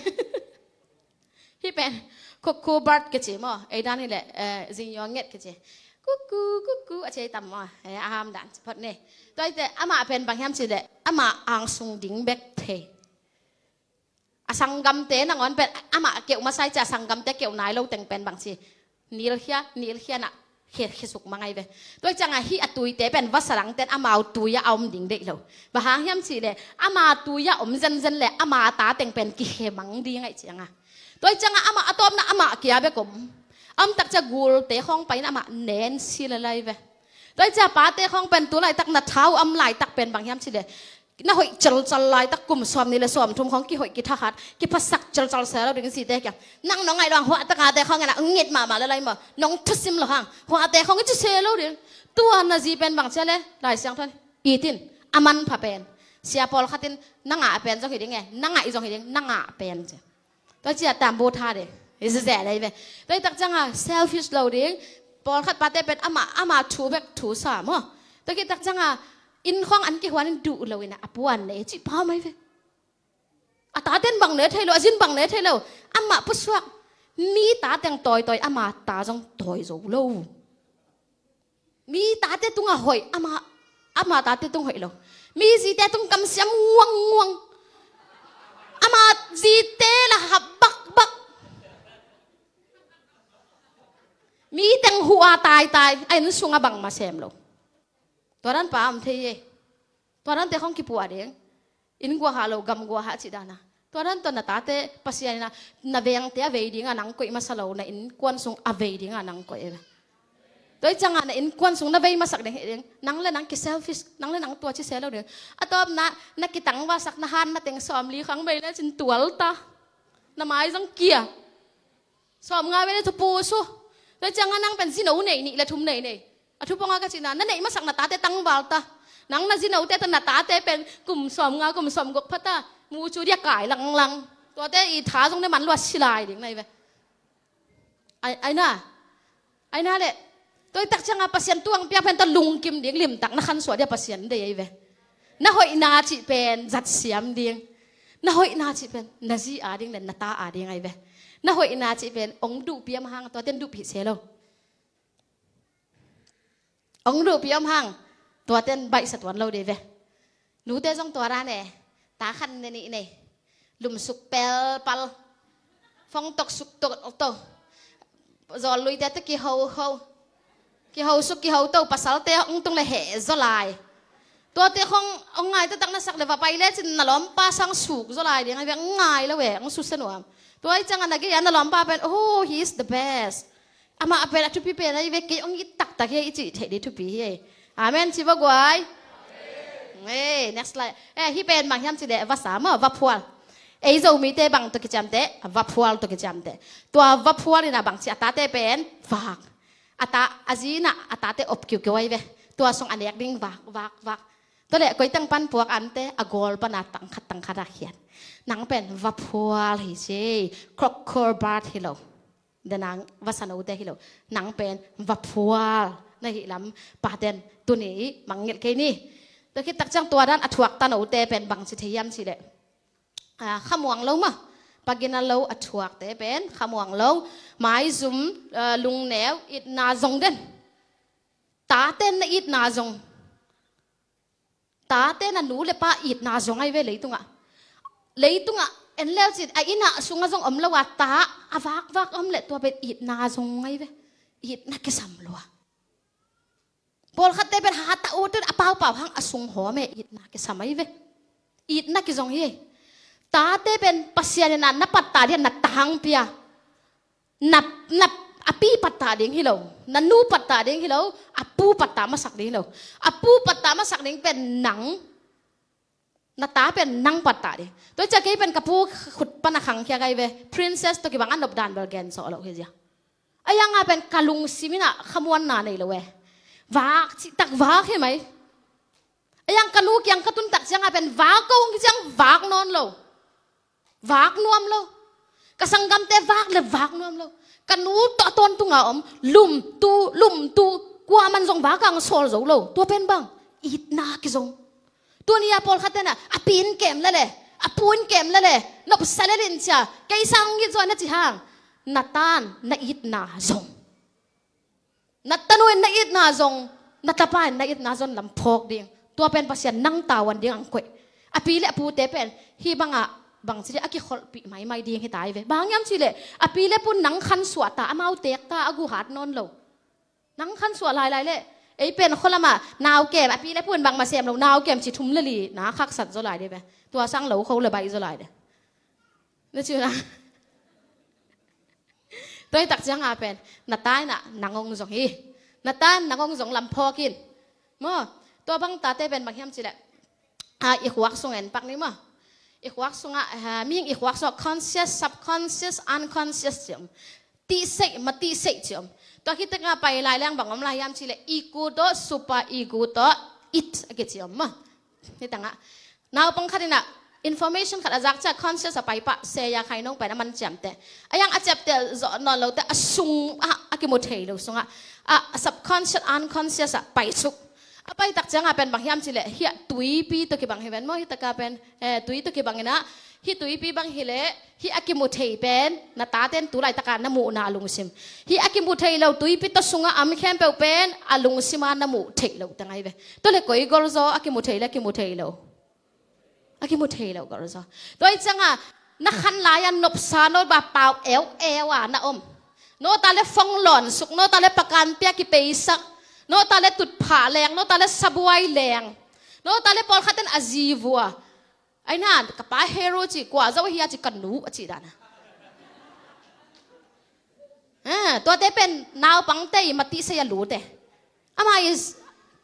Hih pen cuckoo bird kici maw, ei dan hi leh, eh, zingyaw nget kici. Cuckoo, cuckoo, a ci ei tam maw, eh, a ham dan ci phot ni. Tua hi teh amah pen bang hiam cih leh amah angsung ding bek thei. A sanggamte nangawn pen amah keuh masa hi ciah a sanggamte keuh nai lo teng pen bangci nilkhia, nilkhia in ah khia, khia suk mang ahi ve. Tua hi ciangah hih a tuite pen vasa dangte in amau tui-ah a om ding deih lo. Bang hang hiam cih leh ama tui-ah om zenzen leh ama ta teng pen kikhe mang ding ahi ciangah. Tua hi ciangah amah a tawpna amah kia bek om. A om tak ciah gulte khawng pai in amah nen si lel ahi ve. Tua hi ciah pate khawng pen tu laitak na thau a om laitak pen bang hiam cih leh na hoih celcal laitak kum sawmnih le sawmthum khawng kihoih kithahat, kiphasak celcal se lo ding zite kiang. Nang nong ngaih lo hang huahtaka te khawng in ah ngit mahmah lel ahi maw. Nong thusim lo hang huahte khawng i ci se lo ding. Tua na zi pen bang ci a leh Lai Siangtho in it in, a manpha pen. Sia pawlkhat in na ngah pen zong hi ding e, na ngaih zong hi ding, na ngah pen ci. Tua ciah tambu tha de. I zizeh lei ve. Tua hi tak ciangah selfish lo ding. Pawlkhat pate pen amah, amah thu bek thu sa maw. Tua hi tak ciangah inn khawng an kihuan in duh lo in ah a puan ne cih pha mai ve. A tate in bang ne thei lo, a zi in bang ne thei lo. Amah pusuak. Mi ta teng tawitawi, ama ta zong tawi zo lo. Mi tate tungah hoih, ama, ama tate tung hoih lo. Mi zite tung kamsiam nguangnguang. Ama zite la hap bakbak. Mi teng huh a taitai, a inn sungah bangmah sem lo. Tua dan pa om thei e. Tua dante khong kipuah ding. Inn guahah lo, gam guahah cih dana. Tua dan tawh na tate Pasian ina, na vengte a vei dinga nang koih masa lo, na innkuan sung a vei dinga nang koih e. Tua i cianga na innkuan sung na vei masak ding hi ding. Nang le nang ki selfish, nang le nang tua ci se lo ding. A tawpna, na kitangvalsak na han na teng sawm li khang vei le cin tual ta. Na mai zong kia. Sawm nga vei le thupu su. Tua i cianga nang pen zino nei, nih le thum nei nei. A thuponga ka cihna, na neih masak na tate tangval ta. Nang na zinote ta na tate pen kum sawm nga, kum sawm guk phata. Mu cu dia kai langlang. Tuate i tha zong ne man lua silai ding nai ve. Ai, ai na. Ai na le. Tua i tak cianga Pasian tuang piak pen ta lungkim ding limtak na khan suah dia Pasian dei ai ve. Na hoihna cih pen zat siam ding. Na hoihna cih pen na zi a ding le na ta a ding ai ve. Na hoihna cih pen ong duhpi am hang tuaten duhpi se lo. Ong duhpi om hang, tuaten baihsa tuan lo dei ve. Nute zong tua dan e, ta khan ne nih nei. Lumsuk pelpal. Fongtok suktok to. Zawlluite te kihoho. Kiho suk kiho to, pasalte ong tung le heh zaw lai. Tuate khong ong ngai taktak na sak le va pai le cin na lawmpa sang suk zaw lai ding ai ve, ong ngai lo e, ong susia nuam. Tua i cianga na gei a na lawmpa pen, oh, he is the best. Amah pen a thupi pen a i ve, kei ong it taktak hi a i cih theih ding thupi hi. Amen ci va guai. Hey, next slide. Eh, hi pen bang hiam ci le vasa maw, vaphual. Ei Zomite bang tawh kiciamte, vaphual tawh kiciamte. Tua vaphual ina bang ci a tate pen vak. A ta, a zi ina a tate op kiukiu ai ve. Tua sung a nek ding vak, vak, vak. Tua le koi teng pan puak ante a gawl pana tangkhat tangkhat a khiat. Nang pen vaphual hi ci, crocodile hi lo. Denang vasa note hi lo. Nang pen vaphual na hi lam paten tuni i mangngilh kei ni. Tua khit tak ciang tua dan a thuak ta note pen bang ci thei hiam ci le. Ah, khamuang lo ma. Pagina lo a thuakte pen khamuang lo. Maizum, ah, lungneu, itna zong den. Taten na itna zong. Tate na nu le pa itna zong ai ve leitungah. Leitungah en leu cin a ina sunga zong om lo a ta a vakvak om le tua pen itna zong ai ve. Itna kisam lua. Pawlkhatte pen hata ute a paupau hang a sung hawm e itna kisam ai ve. Itna kizong hi. Tate pen Pasian ina na patta dia na tangpia. Na, na, a pi patta ding hi lo, na nu patta ding hi lo, a pu patta masak ding hi lo. A pu patta masak ding pen nang, na ta pen nang patta ding. Tua cia kei pen ka pu khut pana khangkhia kai ve, princess tawh kibang a nop dan bel gen sawh lo hi zia. A yanga pen ka lungsim ina khamuanna nei lo e. Vak, cihtak vak hi mai. A yang ka nu kiang ka tun tak cianga pen vak ko hong ki ciang vak nawn lo. Vak nuam lo. Ka sanggamte vak le vak nuam lo. Ka nu tawh a tawntunga om. Lum tu, lum tu. Kua man zong vak ang sawl zo lo. Tua pen bang. Itna kizong. Tuni a pawlkhat tena. A pi in kem lele. A pu in kem lele. Nopsa lelin cia. Kei sang it zaw na ci hang. Na tan, na itna zong. Na tanu in na itna zong, na tapa in na itna zong lam phawk ding. Tua pen Pasian nang tawan ding ang koih. A pi le a pute pen, hi banga, bang ci ding a kikholhpih maimai ding hi tai ve. Bang hiam ci le, a pi le pu nang khansuah ta, amau tek ta, a guhat nawn lo. Nang khansuah lailai le, ei pen kholama, nau kem, a pi le pu in bangma sem lo, nau kem ci thum le li, na khaksat zaw lai ding ve. Tua sang lo kho le baih zaw lai ding. Na ci uh na. Tua hi tak cianga pen, na ta ina nang hong zong hi. Na ta in nang hong zong lam phawk in. Maw, tua bang tate pen bang hiam ci le. Ah, i khuak sung en pak ni maw. I khuak sunga, ah, mihing i khuak sungah conscious, subconscious, unconscious ci om. Tihseih, ma tihseih ci om. Tua khit tengah pai lai leng bang om lai hiam ci le ego tawh, super ego tawh, it a kici om maw. Hi tengah. Naupang khat ina information khat a zak cia conscious a pai pah, seya khai nong pai na man ciamte. A yang a ciapte zawh nawn lote a sung a, a kimu thei lo sungah. A subconscious, unconscious a pai suk. A pai tak cianga pen bang hiam ci le, hi a tuipi tawh kibang hi ven maw, hi taka pen, eh, tui tawh kibang ina, hi tuipi bang hi le, hi a kimu thei pen, na taten tu laitaka na muhna a lungsim. Hi a kimu thei lo, tuipi tawh sunga am khempeuh pen, a lungsima na muh thei lo ta ngai ve. Tua le koi gol zaw, a kimu thei le, kimu thei lo. A kimu thei lo gol zaw. Tua i cianga, na khan lai-a nopsa no ba pau eu eu a na om. No ta le fong lawn suk, no ta le pakan pia kipeisak. Nota le tutphah leng, nota le sabuai leng, nota le pawlkhat ten a zi vua. Ai na, ka pa Hero ci, kua zo hi a ci, ka nu a ci dan a. Ah, tuate pen naupangte i matih sei a lut e. Ama i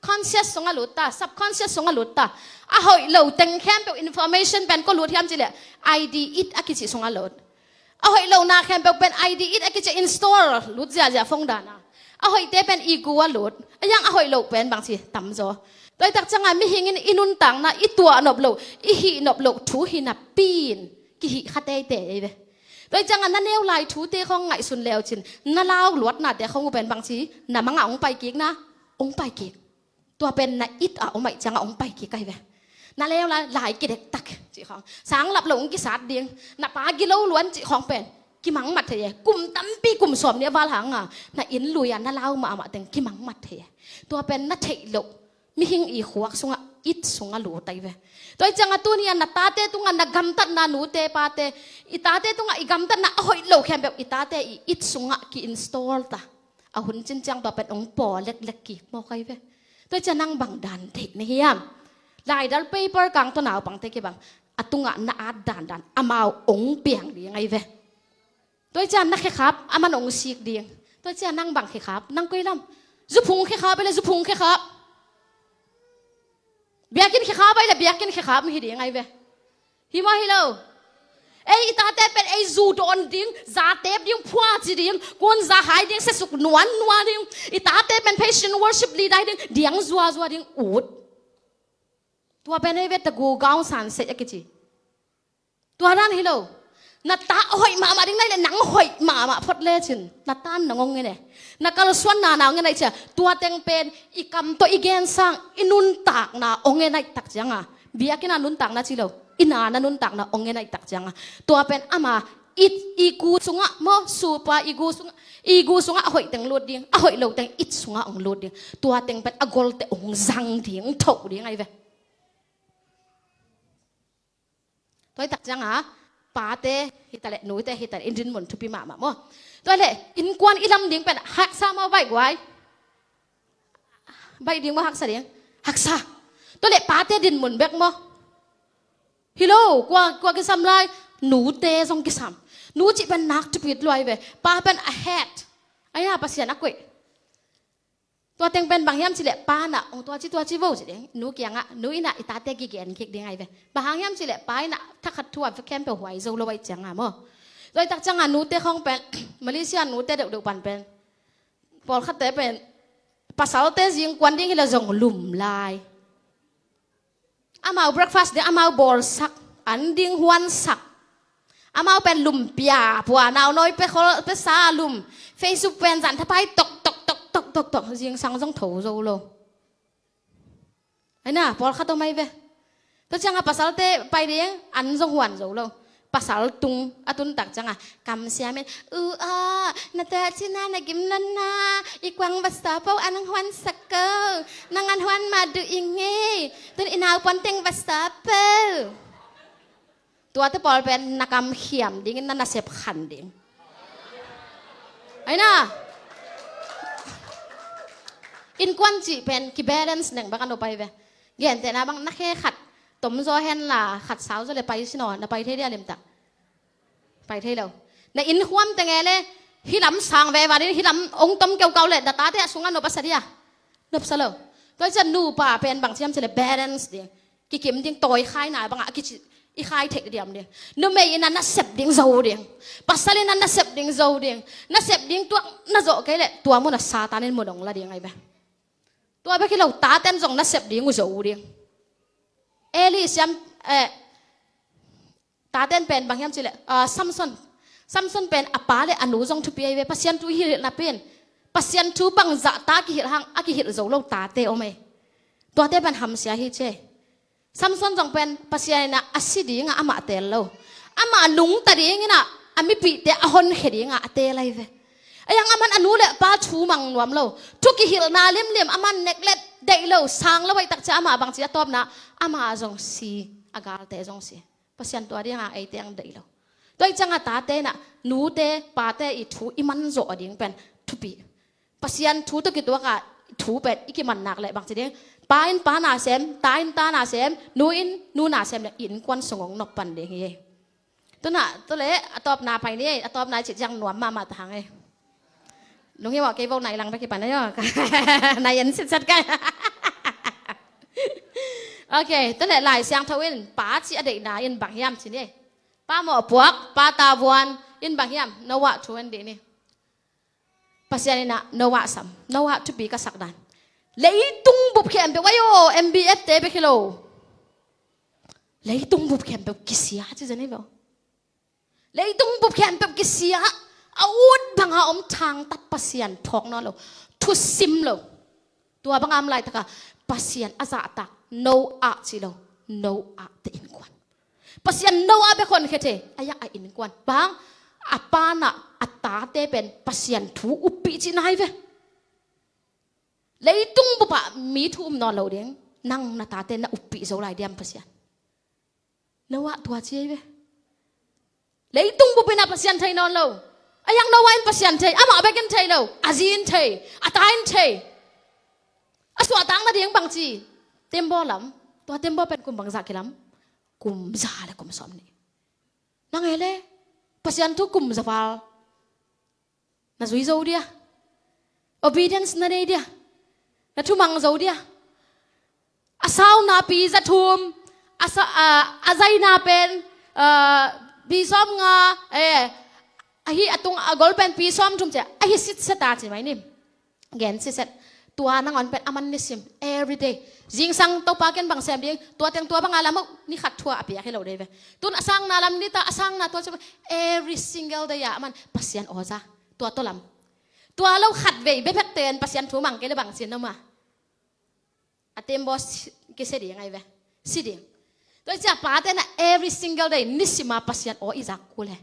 conscious sungah lut ta, subconscious sungah lut ta. A hoih lo teng khempeuh information pen kua lut hiam cih leh, I D it a kici sungah lut. A hoih lo na khempeuh pen I D it a kici, install lut ziahziah phone dan a. A hoihte pen ego ah lut. A yang a hoih lo pen bangci tamzaw. Tua i tak ciangah mihing in i nuntakna, i tuah nop loh, i hih nop loh thu hi napi in kihih kha teitei ei ve. Tua i ciangah na neu lai thute khawng ngaihsun leu cin, na lau luatnate khawng uh pen bangci, na mangah hong pai kik na, hong pai kik. Tua pen na it a om ahih ciangah hong pai kik ahi ve. Na leu lai, lai kidektak cih khawng, sang lap loh hong kisat ding, na pa gilo luan cih khawng pen kimangmat thei e. Kum tampi, kum sawm nih a val hanga na inn lui a na lau mahmah teng kimangmat thei e. Tua pen na theih loh mihing i khuak sungah, it sungah lut ahi ve. Tua i ciangah tuni a na tate tungah na gamtatna, nute pate, i tate tungah i gamtatna a hoih lo khempeuh i tate i it sungah ki-install ta. A hun cin ciang tua pen hong paw leklek kik mawk ahi ve. Tua i ciang nang bang dan theih na hiam? Laidal paper kang tawh naupangte kibang, a tungah na at dandan amau hong piang ding ahi ve. Tua i ciang na khekhap, aman hong sik ding. Tua i ciang nang bang khekhap, nang koi lam? Zuphung khekhap, ei le zuphung khekhap. Biakinn khekhap, ei le biakinn khekhap hi ding ahi ve. Hi maw hi lo? Ei, i tate pen ei zu dawn ding, za tep ding, phua ci ding, kun za hai ding, sesuk nuan nuan ding. I tate pen praise and worship leader hi ding, diang zuazua ding, ut. Tua pen ei ve, tagu gaung san sei a kici. Tua dan hi lo. Na ta hoih mahmah ding na hih leh, nang hoih mahmah phot lecin na tan nang hong ngen e. Na kalsuan na nang hong ngen ahih ciang, tua teng pen i kam tawh i gen sang, i nuntakna hong ngen ahih tak cianga, biakinn a nuntakna ci lo, inn a na nuntakna hong ngen ahih tak cianga, tua pen ama i, i gu sungah maw, supa i gu sungah, i gu sungah a hoih teng lut ding, a hoih lo teng it sungah hong lut ding. Tua teng pen a golte hong zang ding, hong thoh ding ahi ve. Tua i tak cianga, pate hi ta leh, nute hi ta leh, in dinmun thupi mahmah maw. Tua leh innkuan i lam ding pen haksa maw, baih guai? Baih ding maw, haksa ding? Haksa. Tua leh pate dinmun bek maw? Hi lo, kua, kua kisam lai? Nute zong kisam. Nu cih pen nak thupit lua ahi ve. Pa pen a het. Ahi a, Pasian a koih. Tua teng pen bang hiam cih leh, pa in ah hong tua ci, tua ci vo ci ding. Nu kiangah, nu in ah i tate kigen kik ding ahi ve. Bang hang hiam cih leh, pa in ah thakhat thu a khempeuh huai zo lo ahih cianga maw. Tua i tak cianga nute khawng pen, Malaysia nute deuhdeuh pan pen, pawlkhatte pen pasalte zingkuan ding hi leh zong lum lai. Amau breakfast ding, amau bawlsak, an ding huansak. Amau pen lumpia pua, naunawi pe khol, pe sa lum. Facebook pen zan thapai tok, tok, tok, tok, tok, tok. Zingsang zong tho zo lo. Ahi na, pawlkhat om ahi ve. Tua cianga pasalte pai ding, an zong huan zo lo. Pasal tung a tun tak cianga kam siamin, "U aw, na tua cina na gim nonna, i kuang va sa po, an hong huansak ko. Nang an huan mah duh ing ei. Tun i naupan teng va sa po." Tuate pawl pen na kam khiam dingin, na nasep khan ding. Ahi na. Innkuan cih pen ki-balance neng bek a nuam ahi ve. Gentehna bang, na khe khat tomzaw henla, khat sauzaw leh pai sin aw, na pai thei dia limtak? Pai thei lo. Na inn khuam teng e leh, hih lam sang veve ding, hih lam hong tom keukau leh, na tate a sungah nop a sa dia? Nop sa lo. Tua hi ciang nupa pen bang ci hiam cih leh balance ding. Kikim ding, tawi khaina bangah a kici, i khai theih diam ding. Numei in a nasep ding zo ding. Pasal in a nasep ding zo ding. Nasep ding tuak na zawh kei leh, tua munah Satan in mun hong la ding ahi ve. Tua bek hi lo, taten zong nasep ding uh zo ding. Eli siam, eh, taten pen bang hiam cih leh, ah, Samson. Samson pen a pa leh a nu zong thupi ahi ve. Pasian thu i hilh napi in, Pasian thu bangzah ta kihilh hang, a kihilh zo lo tate om ei. Tuate pen hamsia hi ci ei. Samson zong pen Pasian in ah a si dingah amah teel lo. Amah nungta dingin ah a mipihte a honkhia dingah a teel ahi ve. Ahi hang aman a nu leh pa thu mang nuam lo. Thu kihilhna limlim aman neglect, deih lo, sang lo ahih tak ciang amah bangci a tawpna, amah zong si, a galte zong si. Pasian tua dingah eite hong deih lo. Tua ahih ciangah tate in ah, nute, pate i thu i man zawh ding pen thupi. Pasian thu tawh kituakah thu pen i kiman nak leh bangci ding, pa in pa nasem, ta in ta nasem, nu in nu nasem leh i innkuan sung hong nop pan ding hi. Tuna, tu leh a tawpna pai ni, a tawpna i cih ciang nuam mahmah ta hang e. Lunghimawh kei vo, nai lang bek hi pan ayo. Nai en sitset kai. Ok, tu leh Lai Siangtho in pa cih a deihna in bang hiam ci ni. Pa mawhpuak, pa tavuan in bang hiam, Noah thu en dih ni. Pasian in ah Noah sam, Noah thupi ka sak dan. Leitung bup khempeuh ayo, M B F te bek hi lo. Leitung bup khempeuh kisia ci zen hi lo. Leitung bup khempeuh kisia, a ut banga om, thangtat Pasian phawk nawn lo, thusim lo. Tua banga om laitaka Pasian a zahtak Noah ci lo, Noah te innkuan. Pasian Noah bek honkhia thei, a yak a innkuan. Bang, a panah a tate pen Pasian thu uppih cihna hi ve. Leitung bupah mi thu um nawn lo ding, nang na tate na uppih zo lai diam Pasian? Noah tua ci hi ve. Leitung bupin ah Pasian thei nawn lo. A yak Noah in Pasian thei, amah bek in thei lo, a zi in thei, a ta in thei. A suahtak nading bangci, tembaw lam, tua tembaw pen kum bangzah kilam, kum za le kum sawm nih. Nang e le, Pasian thu kum za val na zui zo dia? Obedience na nei dia? Na thumang zo dia? A sauna pi za thum, a sa-, a, a zaina pen, a, pi sawm nga, eh, ahi a tung a gol pen pi sawm thum ci, ahi sitset a ci mai ni. Gen sitset. Tua nangawn pen a man nisim, every day. Zingsang Topa ken bang sem ding, tua teng tua banga lam uh, ni khat thu a piak hi lo dei ve. Tun a sangna lam ni ta, a sangna tua ci, every single day a man Pasian aw za. Tua tawh lam. Tua lo khatvei bepek ten Pasian thu mang kei le bang ci na ma. A tembaw si-, kisia ding ahi ve. Si ding. Tua hi ciah pate na every single day nisima Pasian aw i zak kul e.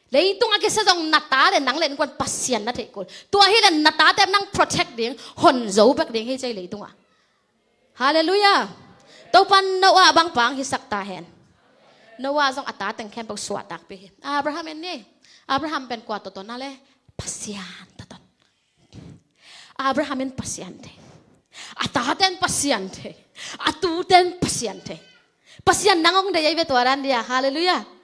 Leitung a kisia zong na ta le nang le innkuan Pasian na theih kul. Tua hi le na tate nang protect ding, hon zo bek ding hi ciah leitungah. Halleluiah. Topan Noah bang pang hisak ta hen. Noah zong a ta teng khempeuh suahtakpi hi. Abraham en ni. Abraham pen kua tawh ton a le? Pasian tawh ton. Abraham in Pasian thei. A taten Pasian thei. A tuten Pasian thei. Pasian nang hong deih ahi ve tua dan dia. Halleluiah.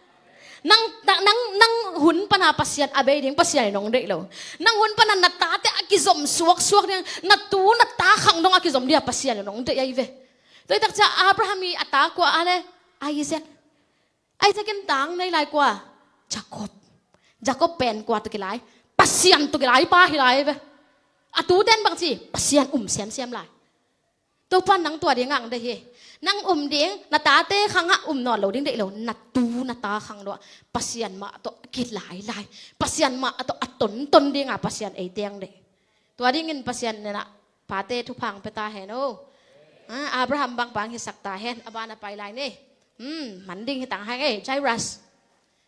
Nang, nang, nang, nang hun pana Pasian a bei ding Pasian in hong deih lo. Nang hun pana na tate a kizom suaksuak ding, na tu na ta khang dong a kizom dia Pasian in hong deih ahi ve. Tua hi tak ciah Abraham i a ta kua a le? Isaac. Isaac in tang nei lai kua? Jacob. Jacob pen kua tawh kilai? Pasian tawh kilai pa hi lai ve. A tuten bang ci? Pasian um semsem lai. Topan nang tua ding ang deih hi. Nang um ding, na tate khangah um nawn lo ding deih lo, na tu na ta khang lo ah Pasian mah tawh kilai lai. Pasian mah tawh a tonton dinga Pasian ei teng deih. Tua dingin Pasian nenah pate thupha hong pia ta hen o. Ah, Abraham bang pang hisak ta hen, a bana pai lai ni. Hmm, man ding hi tang hang ei, Jairus.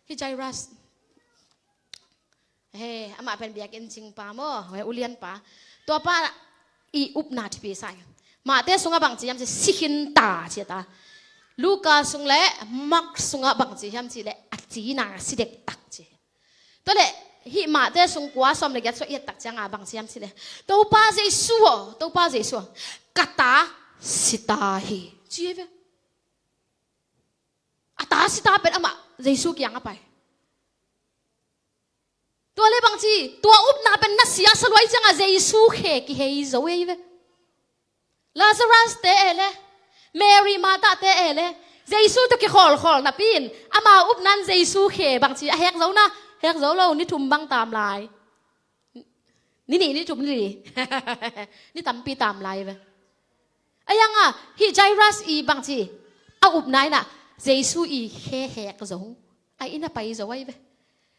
Hi Jairus. He, amah pen biakinn cingpa maw, he ulianpa. Tuapa i upna thupi sa hi. Mate sungah bang ci hiam ci, si khin ta ci ta. Luka sung le Mark sungah bang ci hiam ci le, a cina si dektak ci. Tua le, hih Mate sung kua sawm le giat sua i et tak cianga bang ci hiam ci le, Topa Jesu aw, Topa Jesu aw, ka ta si ta hi ci hi ve. A ta si ta pen amah Jesu kiangah pai. Tua le bang ci, tua upna pen na sia sa luai cianga Jesu khe kihei zo ei ve. Lazarus te e le, Mary Martha te e le, Jesu tawh kikhawlkhawl napi in, ama upnan Jesu khe bang ci, a hek zo na, hek zo lo, ni thum bang tam lai. Ni nih, ni thum, ni li. Ni tampi tam lai ve. A yanga, hih Jairus i bang ci, a upna inah, Jesu i khe hek zo. A inn a pai zo ahi ve.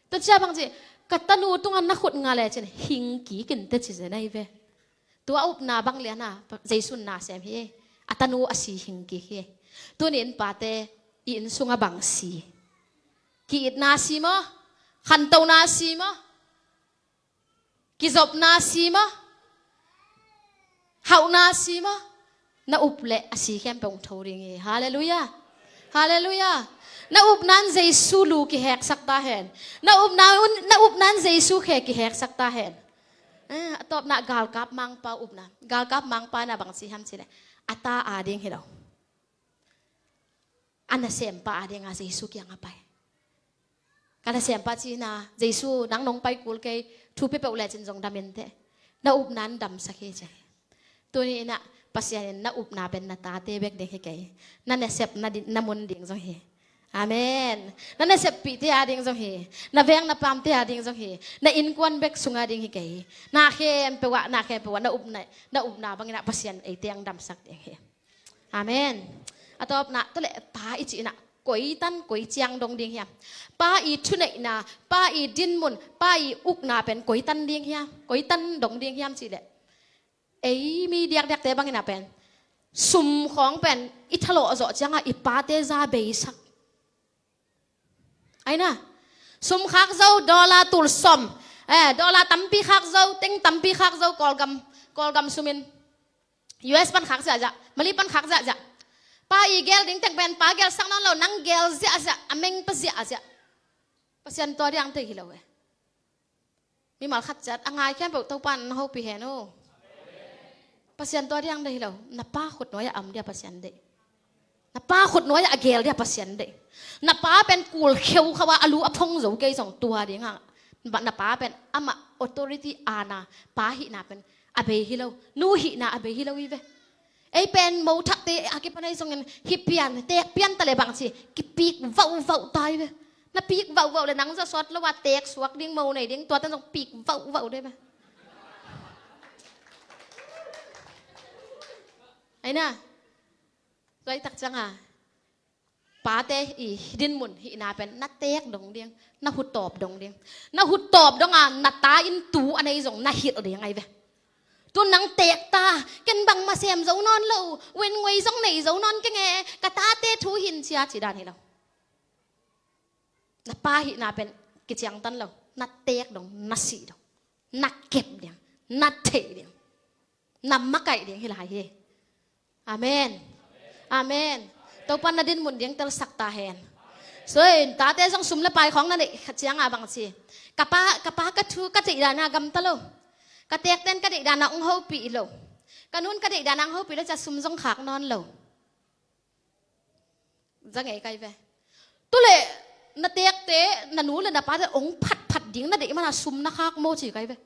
Tua cia bang ci, ka tanu tunga na khut nga le cin, hing kik in te ci zen ahi ve. Tua upna bang liana, Jesu na sem hi. A tanu a si hing kik hi. Tunin pate, i inn sunga bang si. Ki-itna si maw? Khantona si maw? Kizopna si maw? Hauhna si maw? Na up leh a si khempeuh hong tho ding hi. Halleluiah. Halleluiah. Na upnan Jesu lu kiheksak ta hen. Na upna, na upnan Jesu khe kiheksak ta hen. Eh, a tawpna galkap mangpa upna. Galkap mangpa na bang ci hiam cih leh, a ta ading hi lo, a nasempa adinga Jesu kiangah pai. Ka nasempa cihna, Jesu, nang nong pai kul kei, thu pia peuh lecin zong dam inteh. Na upna in damsak hi ci hi. Tuni inah Pasian in na upna pen na tate bek ding hi kei. Na nasep na di-, na mun ding zong hi. Amen. Na naseppihte ading zong hi. Na veng na pamte ading zong hi. Na innkuan bek sunga ding hi kei. Na khempeuh ah, na khempeuh ah na upna, na upna bang inah Pasian eite ang damsak ding hi. Amen. A tawpna, tua leh pa i cih inah koi tan koi ciang dong ding hiam? Pa i thuneihna, pa i dinmun, pa i ukna pen koi tan ding hiam? Koi tan dong ding hiam cih leh, ei mi diakdiakte bang inah pen sum khawng pen i thalawh zawh ciangah i pate za beisak. Ai na, sum khak zo, dollar tul sawm, eh, dollar tampi khak zo, teng tampi khak zo, Kawlgam, Kawlgam sumin U S pan khak ziahziah, Mali pan khak ziahziah. Pa i gel ding teng pen pa gelsak nawn lo, nang gel ziahziah, a mengpa ziahziah. Pasian tua diang thei hi lo e. Mimal khat ciat a ngai khempeuh Topan hopih hen uh. Pasian tua diang thei hi lo. Na pa khut nuai-ah a om dia Pasian deih. Na pa khut nuai-ah a gel dia Pasian deih. Na pa pen kul kheu khauh a, a lu a phong zo kei zong tua dingah, na pa pen amah authority ana, pa hihna pen a bei hi lo, nu hihna a bei hi lo hi ve. Ei pen mo thakte a kipan ahi zongin hih pian, teek pian ta leh bang ci, kipik vauhvauh ta hi ve. Na pik vauhvauh leh nang za sawt lo a teek suak ding, mo nei ding, tua tan zong pik vauhvauh dei ve. Ai na, tua i tak cianga pate i dinmun hihna pen na teek dong ding, na hutawp dong ding. Na hutawp donga na ta in tu a nei zong na hilh ding ahi ve. Tu nang teek ta, ken bangmah sem zo nawn lo, wen ngoi zong nei zo nawn keng e, ka tate thu hin cia ci dan hi lo. Na pa hihna pen kiciangtan lo, na teek dong, na sih dong, na kep ding, na theih ding, na makaih ding hi lai hi. Amen. Amen. Topan na dinmun ding telsak ta hen. So, tate zong sum le pai khawng na neih cianga bang ci, ka pa, ka pa ka thu ka deihdan a gamta lo. Ka teekten ka deihdan a ong hopih lo. Ka nun ka deihdan a ong hopih lo, cia sum zong khak nawn lo. Za ngei kai ve. Tu leh na teekte, na nu le na pate ong phatphat ding na deih mana sum na khak maw ci kai ve.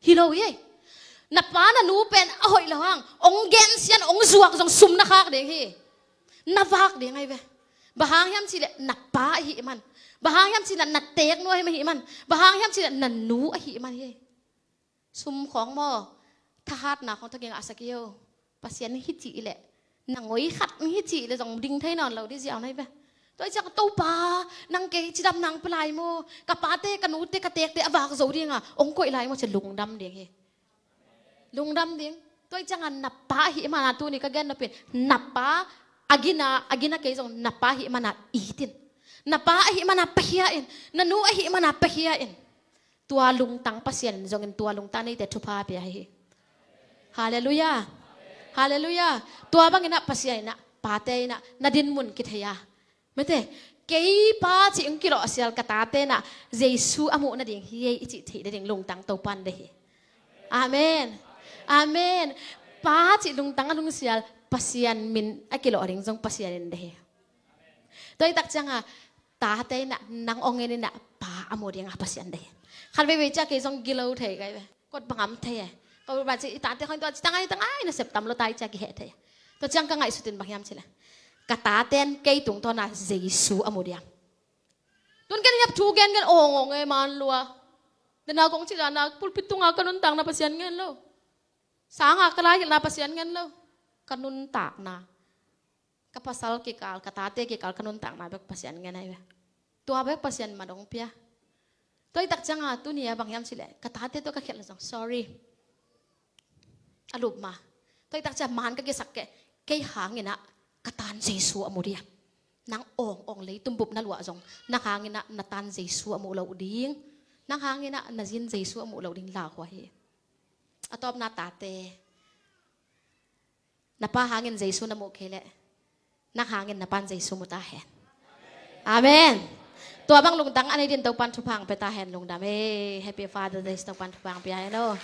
Hi lo hi. Na pa na nu pen a hoih lo hang, ong gensian, ong zuak zong sum na khak ding hi. Na vak ding ahi ve. Bang hang hiam cih leh na pa ahih man. Bang hang hiam cih leh na teek nu ahih man. Bang hang hiam cih leh na nu ahih man hi. Sum khawng maw, thahatna khawng thakin a sak hi o. Pasian hi cih leh, na ngoi khat hi cih leh zong ding thei nawn lo ding ziau na hi ve. Tua hi ciang Topa, nang kei cidam nang pia lai maw? Ka pate, ka nute, ka teekte a vak zo dinga ong koih lai maw? Cia lungdam ding hi. Lungdam ding. Tua hi cianga na pa ahih mana tuni ka gen nopin, na pa a gina, a gina kei zong na pa ahih mana it in. Na pa ahih mana pahia in. Na nu ahih mana pahia in. Tua lungtang Pasian in zongin tua lungtang neite thupha pia hi. Halleluiah. Halleluiah. Tua bangin ah Pasian in ah pate in ah na dinmun kithei a, mete, kei pa cih ong kilawhsial ka tate in ah Jesu a muh nading hi ei i cih theih nading lungtang Topan deih hi. Amen. Amen. Pa cih lungtang a lungsial Pasian min a kilawh ding zong Pasian in deih hi. Tua hi tak cianga tate in ah nang ong en in ah pa a mu dinga Pasian deih. Khat veivei ciah kei zong gilo thei kai ve. Kot bang am thei e. Ka ul bang ci i tate khawng tua ci tangai tangai nasep tam lo tai ciah kiheh thei. Tua ciang ka ngaihsut in bang hiam cih leh, ka taten kei tungtawna Jesu a mu diam. Tun ken hiap thu gen gen ong ong e man lua. Dena kong ci dana pulpit tunga ka nuntakna Pasian ngen lo. Sanga ka laihilhna Pasian ngen lo. Ka nuntakna, ka pasal kikal, ka tate kikal ka nuntakna bek Pasian ngen ahi ve. Tua bek Pasian madong pia. Tua hi tak cianga tuni a bang hiam cih leh ka tate tawh ka khialh zong sorry. A lup ma. Tua hi tak cianga man ka kisak kei, kei hangin ah ka tan Jesu a mu dia. Nang ong ong leitung bup na luah zong nang hangin ah na tan Jesu a muh loh ding. Nang hangin ah na zin Jesu a muh loh ding lauhuai hi. A tawpna tate, na pa hangin Jesu na muh kei leh, nang hangin na pan Jesu mu ta hen. Amen. Tua bang lungtang a nei din Topan thupha ang pia ta hen, lungdam e. Happy Father's Day, Topan thupha ang pia hen o.